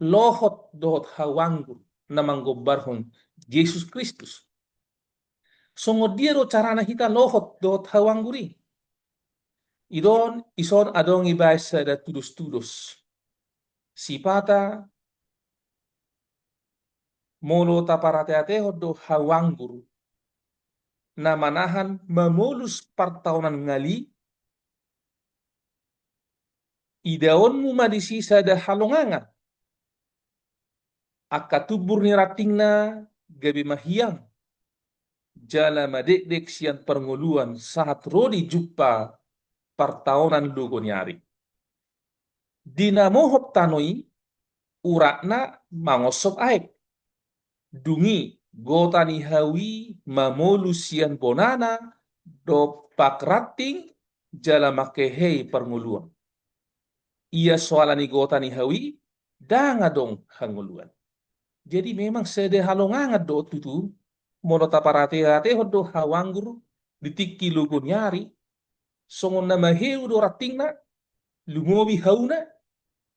lohot dohot hau anggur na manggombarhon Jesus Kristus. Songon dia do carana hita lohot dohot hau anggur i? I do on, ison adong ibaen sada tudos-tudos. Sipata Molo taparateatehon do hau anggur na manahan mamolus partaonan ngali, idaonmu ma disi sada halongangan. Angka tumbur ni rantingna gabe mahiang, jala madekdek sian parngoluan sahat ro di jumpa partaonan logo ni ari. Di na mohop tano i, uratna mangoshop aek. Dung i gota ni hau i mamolus sian bonana dompak ranting jala mangkehei parngoluan. Ia soala ni gota ni hau i, ndang adong hangoluan. Jadi memang sada halongangan do tutu, molo taparateatehon do hau anggur di tingki logo ni ari, songon na maheu do rantingna, lumobi hauna,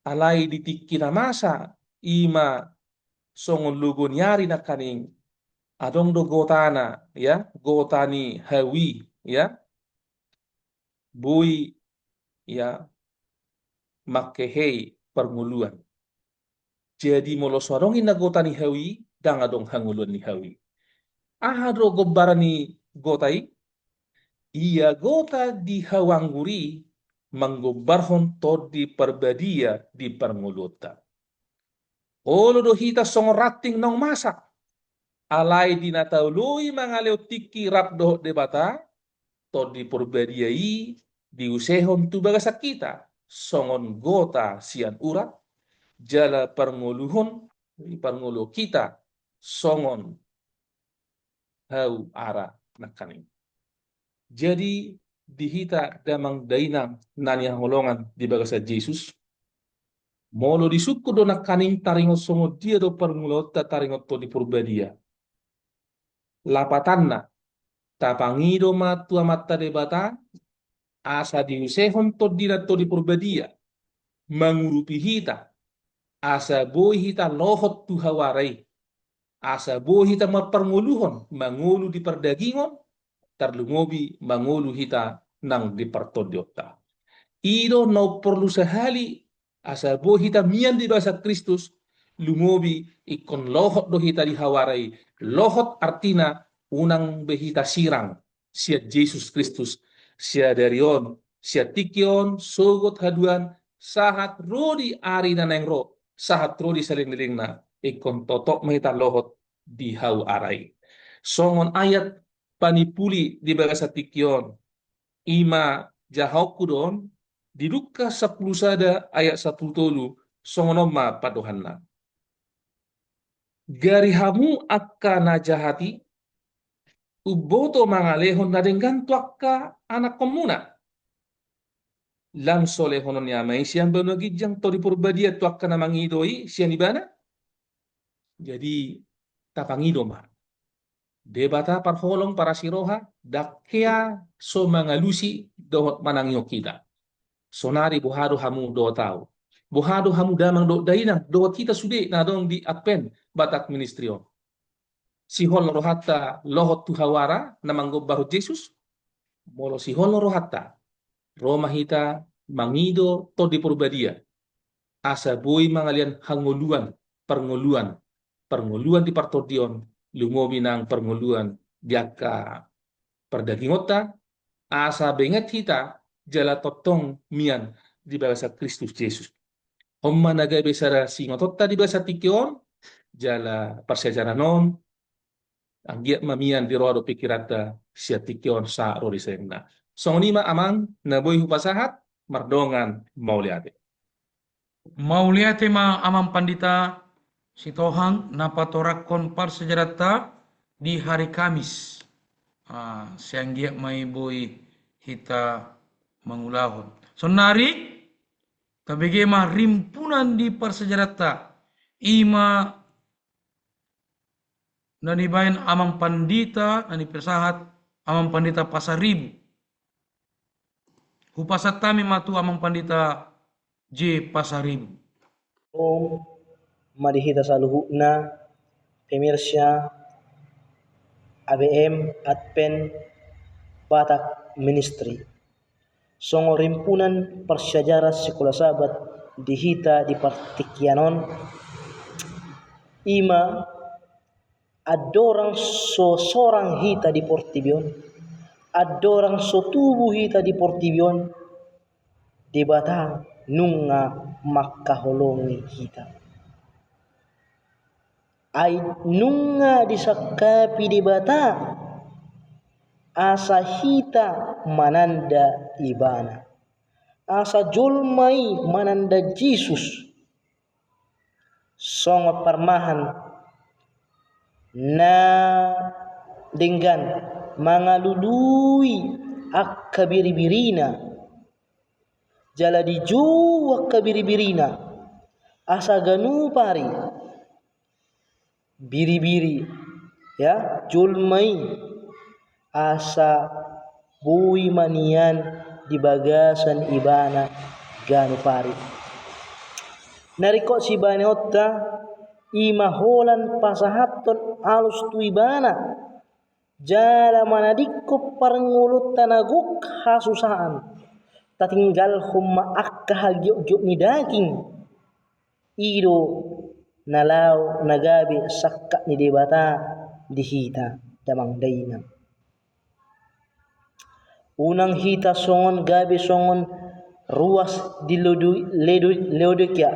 alai di tingki na masa, i ma songon logo ni ari nangkaning, adong do gotana, ya, gota ni hau i, ya, boi, ya, mangkehei parngoluan. Jadi molo so adong inna gota ni hau i, ndang adong hangoluan ni hau i. Aha do gombaran ni gota i? Ia gota di hau anggur i manggombarhon Tondi Parbadia di parngoluonta. Olo do hita songon ranting naung masa, alai di na taoloi mangalehon tingki rap dohot Debata, Tondi Parbadia i diusehon tu bagasan hita songon gota sian urat, jala parngoluhon, parngoluhon hita songon hau ara nangkaning. Jadi di hita damang dainang na hinaholongan di bagasan Jesus, molo disungkun do nangkaning taringot songon dia do parngoluonta taringot Tondi Parbadia. Lapatanna, tapangido ma tu Amanta Debata, asa diusehon Tondina Tondi Parbadia mangurupi hita, asa boi hita lohot tu hau ara i, asa boi hita marparngoluhon, mangolu di pardagingon, tarlumobi mangolu hita nang di partondionta. I do na porlu sahali asa boi hita mian di bagasan Kristus, lumobi ingkon lohot do hita di hau ara i. Lohot artina unang be hita sirang sian Jesus Kristus, sadari on, sian tingki on, sogot haduan, sahat ro di ari na naeng ro, sahat ro di salelenglelengna, ingkon totop ma hita lohot di hau ara i. Songon ayat panimpuli di bagasan tingki on, i ma jahaonku do on, di Lukas sampulu sada ayat sampulu tolu, songon on ma pandohanna. Gari hamu angka na jahat i, umboto mangalehon na denggan tu angka anakkonmuna. Lam so lehonon ni Ama i sian banua ginjang Tondi Parbadia tu angka na mangido i sian Ibana? Jadi, tapangido ma. Debata parholong parasi roha, ndang hea so mangalusi dohot manangihon hita. Sonari boha do hamu dohot ahu? Boha do hamu damang dohot dainang, dohot hita sude na adong di Advent Batak Ministry on? Sihol rohanta lohot tu hau ara na manggombarhon Jesus? Molo sihol rohanta, ro ma hita mangido Tondi Parbadia, asa boi mangalean hangoluan, parngoluan, parngoluan di partondion, lumobi nang parngoluan di angka pardagingonta, asa benget hita jala tongtong mian di bagasan Kristus Jesus. On ma na gabe sada siingotonta di bagasan tingki on, jala parsiajaran on, anggiat ma mian di roha dohot pingkiranta sian tingki on sahat ro di salelenglelengna. Songon i ma amang na boi hupasahat, mardongan mauliate. Mauliate ma amang pandita Sitohang na patorangkon parsiajaranta di hari Kamis. Ah, sai anggiat ma i boi hita mangulahon. Sonari tabege ma rimpunan di parsiajaranta, i ma na nibaen amang pandita, na nipasahat amang pandita Pasaribu. Hupasahat hami ma tu amang pandita J Pasaribu. Om ma di hita saluhutna, pemirsa A B M Advent Batak Ministry. Songon rimpunan parsiajaran Sikola Sabat di hita di partingkian on, i ma andorang so sorang hita di portibi on, andorang so tubu hita di portibi on, Debata nunga mangkaholongi hita. Ai nunga disangkapi Debata asa hita mananda Ibana. Asa jolma i mananda Jesus. Songon parmahan na denggan mangalului angka biribirina. Jala dijou angka biribirina. Asa ganup ari. Biribiri, ya, jolma i asa boi ma nian di bagasan Ibana ganup ari. Na ringkot sibahenonta, i ma holan pasahathon alus tu Ibana, jala manadingkon parngoluonta na gok hasusaan, tatinggalhon ma angka hagiotgiot ni daging. I do na laho na gabe sangkap ni Debata di hita damang dainang. Unang hita songon gabe songon ruas di Leodo-, Leodo-, Leodokia.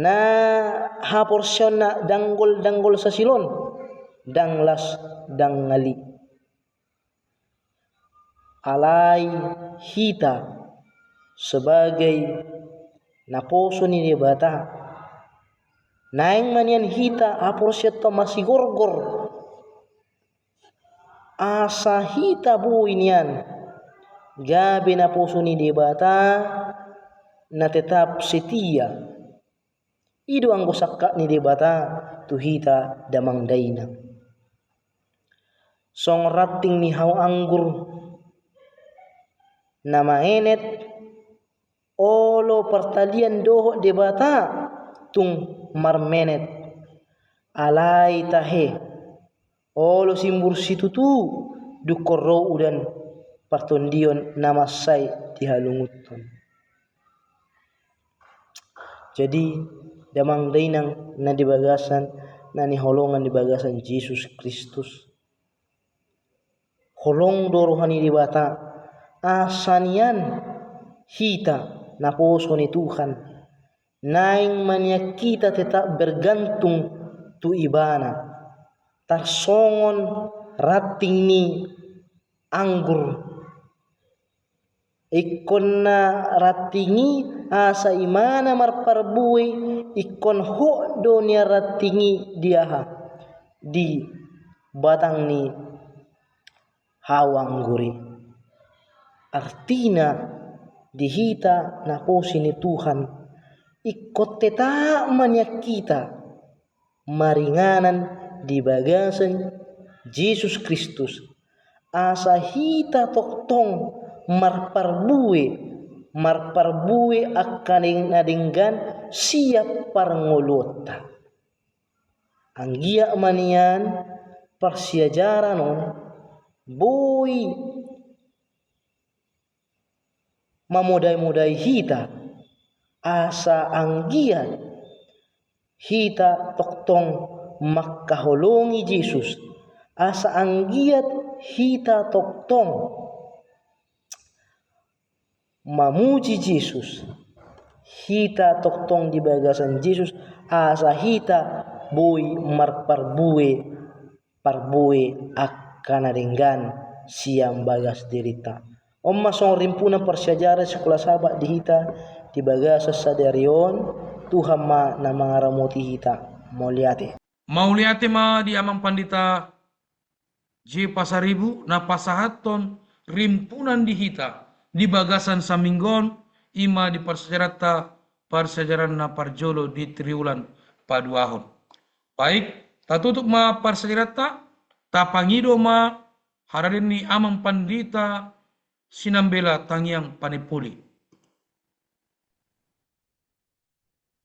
Na haporseaonna danggol-danggol sasilon, ndang las ndang ngali. Alai hita sebagai naposo ni Debata, naeng ma nian hita haporseaonta masigorgor. Asa hita boi nian gabe naposo ni Debata na tetap setia. I do anggo sangkap ni Debata tu hita damang dainang. Songon ranting ni hau anggur na maenet, olo partalian dohot Debata tung marmenet. Alai tahe, olo simbur situtu, dungkon ro udan partondion na mansai dihalungunhon. Jadi, damang dainang na di bagasan, na niholongan di bagasan Jesus Kristus. Holong do roha ni Debata, asa nian hita naposo ni Tuhan, naeng ma nian hita tetap bergantung tu Ibana. Tarsongon ranting ni anggur. Ingkon na ranting i asa imana marparbue, ingkon hot do nian ranting i di aha? Di batang ni hau anggur i. Artina di hita naposo ni Tuhan, ingkon tetap ma nian hita maringanan di bagasan Jesus Kristus, asa hita tongtong marparbue, marparbue angka na denggan sian parngoluonta. Anggiat ma nian parsiajaran on boi mamodai-modai hita, asa anggiat hita tongtong mangkaholongi Jesus, asa anggiat hita tongtong mamuji Jesus, hita tongtong di bagasan Jesus, asa hita boi marparbue, parbue angka na denggan sian bagas dirinta. On ma songon rimpunan parsiajaran Sikola Sabat di hita di bagasan sadari on. Tuhan ma na mangaramoti hita. Mauliate. Mauliate ma di Amang Pandita J Pasaribu na pasahathon rimpunan di hita di bagasan saminggu on, i ma di parsiajaranta, parsiajaran na parjolo di triwulan paduahon. Baik, tatutup ma parsiajaranta, tapangido ma hararian ni Amang Pandita Sinambela Tangiang Panepoli.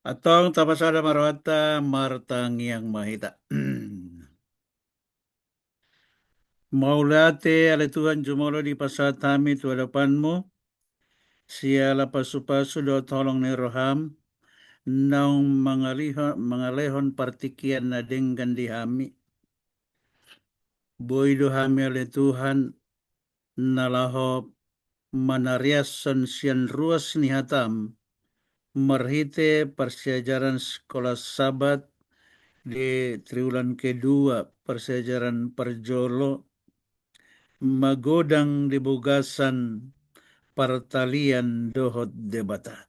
Antong tapasada ma rohanta, martangiang ma hita. Mauliate ale Tuhan, jumolo dipasahat hami tu adopanMu siala pasupasu dohot holong ni rohaM, naung mangaliho-, mangalehon partingkian na denggan di hami. Boi do hami ale Tuhan, na laho manariashon sian ruas ni hatam, marhite parsiajaran Sikola Sabat di triwulan kedua, parsiajaran parjolo, magodang di bagasan partalian dohot Debata.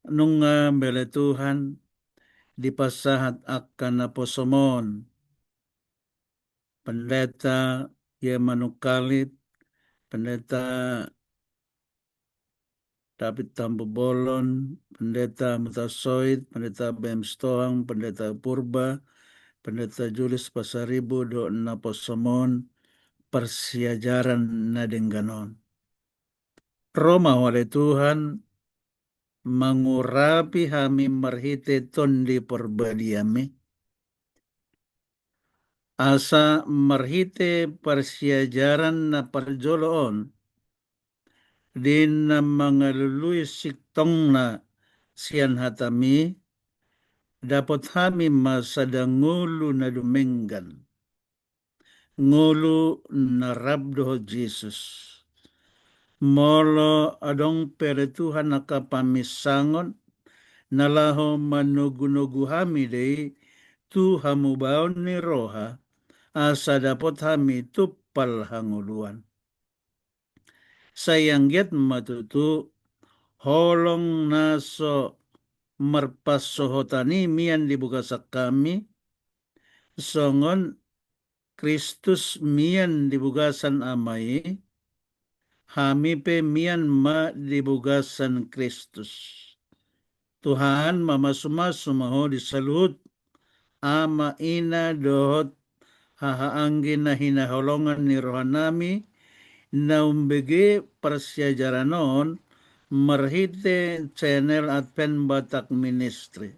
Nunga ale Tuhan, dipasahat angka naposom on, Pendeta Ia Manungkalit, Pendeta David Tampubolon, Pendeta Mutasoit, Pendeta B M Sitohang, Pendeta Purba, Pendeta Julius Pasaribu, dohot naposom on parsiajaran na denggan on. Ro ma Ho ale Tuhan, mangurapi hami marhite Tondi ParbadiaMi. Asa marhite parsiajaran na parjolo on, di na mangalului sintongna sian hataMi, dapot hami ma sada ngolu na dumenggan, ngolu na rap dohot Jesus. Molo adong pe ale Tuhan angka paminsangon, na laho manogunogu hami do i tu hamubaon ni roha, asa dapot hami tumpal hangoluan. Sai anggiat ma tutu holong na so marpansohotan i mian di bagasan hami, songon Kristus mian di bagasan Ama i, hami pe mian ma di bagasan Kristus. Tuhan, mamasumasu ma Ho di saluhut ama, ina dohot hahaanggi na hinaholongan ni rohanami, na umbege parsiajaran on marhite channel Advent Batak Ministry.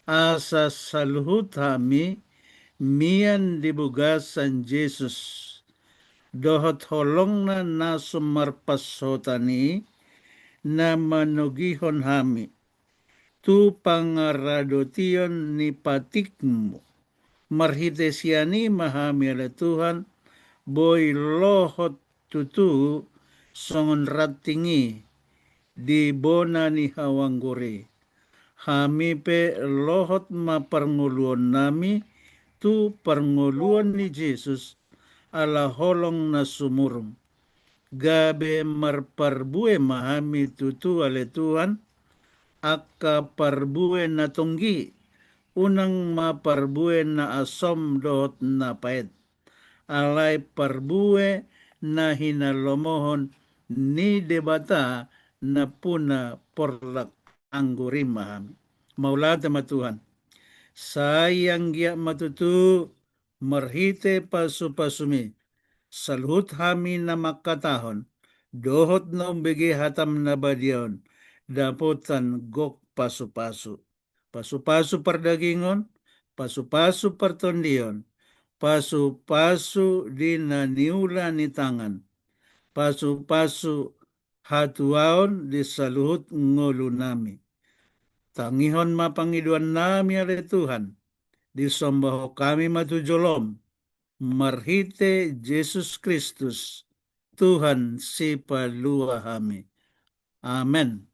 Asa saluhut hami mian di bagasan Jesus, dohot holongna na so marpansohotan i, na manogihon hami tu pangaradotion ni patikMu. Marhite sian i ma hami ale Tuhan, boi lohot tutu songon ranting i di bona ni hau anggur i. Hami pe lohot ma parngoluonnami tu parngoluon ni Jesus, ala holong na sumurung. Gabe marparbue ma hami tutu ale Tuhan, angka parbue na tonggi, unang ma parbue na asom dohot na paet. Alai parbue na hinalomohon ni Debata nampuna porlak anggur i ma hami. Mauliate ma Tuhan. Sai anggiat ma tutu marhite pasupasuMi, saluhut hami na mangkatahon, dohot na umbege hataM na badia on, dapotan gok pasupasu. Pasupasu pardagingon, pasupasu partondion, pasupasu di na niula ni tangan, pasupasu hatuaon di saluhut ngolunami. Tangihon ma pangidoannami ale Tuhan, disombahon hami ma tu joloM, marhite Jesus Kristus, Tuhan Sipalua hami. Amen.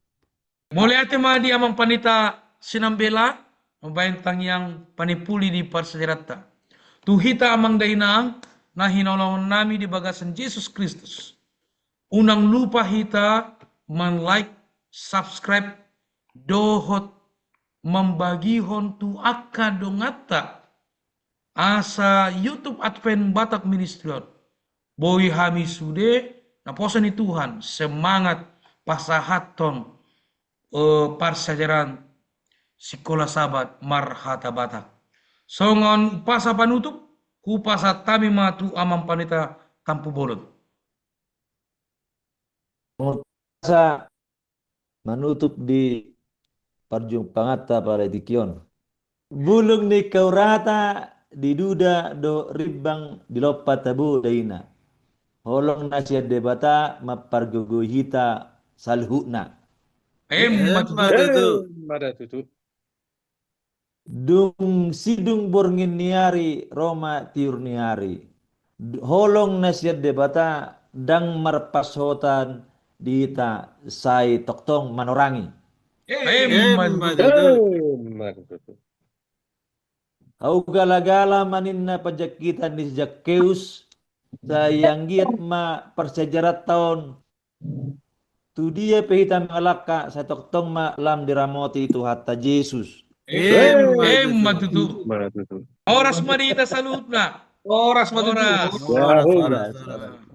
Mauliate ma di Amang Pandita Sinambela, mambahen tangiang panipuli di parsiajaranta. Tu hita amang dainang, na hinaholongonnami di bagasan Jesus Kristus. Unang lupa hita man-like, subscribe, dohot mambagihon tu angka donganta asa YouTube Advent Batak Ministry on. Boi hami sude naposo ni Tuhan semangat pasahathon, eh, parsiajaran Sikola Sabat marhata Batak. Songon umpasa panutup, hupasahat hami ma tu Amang Pandita Tampubolon. Umpasa manutup di parjumpanganta pada tingki on. Bulung ni kaurata di duda dohot rimbang di lompa tabo daina. Holong na sian Debata mampargogoi hita saluhutna. Emma tutu. Emma tutu. Dung sidung borngin ni ari, ro ma tiur ni ari. Holong na sian Debata ndang marpansohotan di hita, sai tongtong manorangi. Emma tutu. Emma tutu. Au galagala ma ninna panjangkitan ni si Zakkeus, sai anggiat ma parsiajaranta on, tu dia pe hita mangalangka, sai tongtong ma lam diramoti Tuhanta Jesus. Emma tutu. Emma tutu. Horas ma di hita saluhutna. Horas ma tutu. Horas. Horas, horas, horas.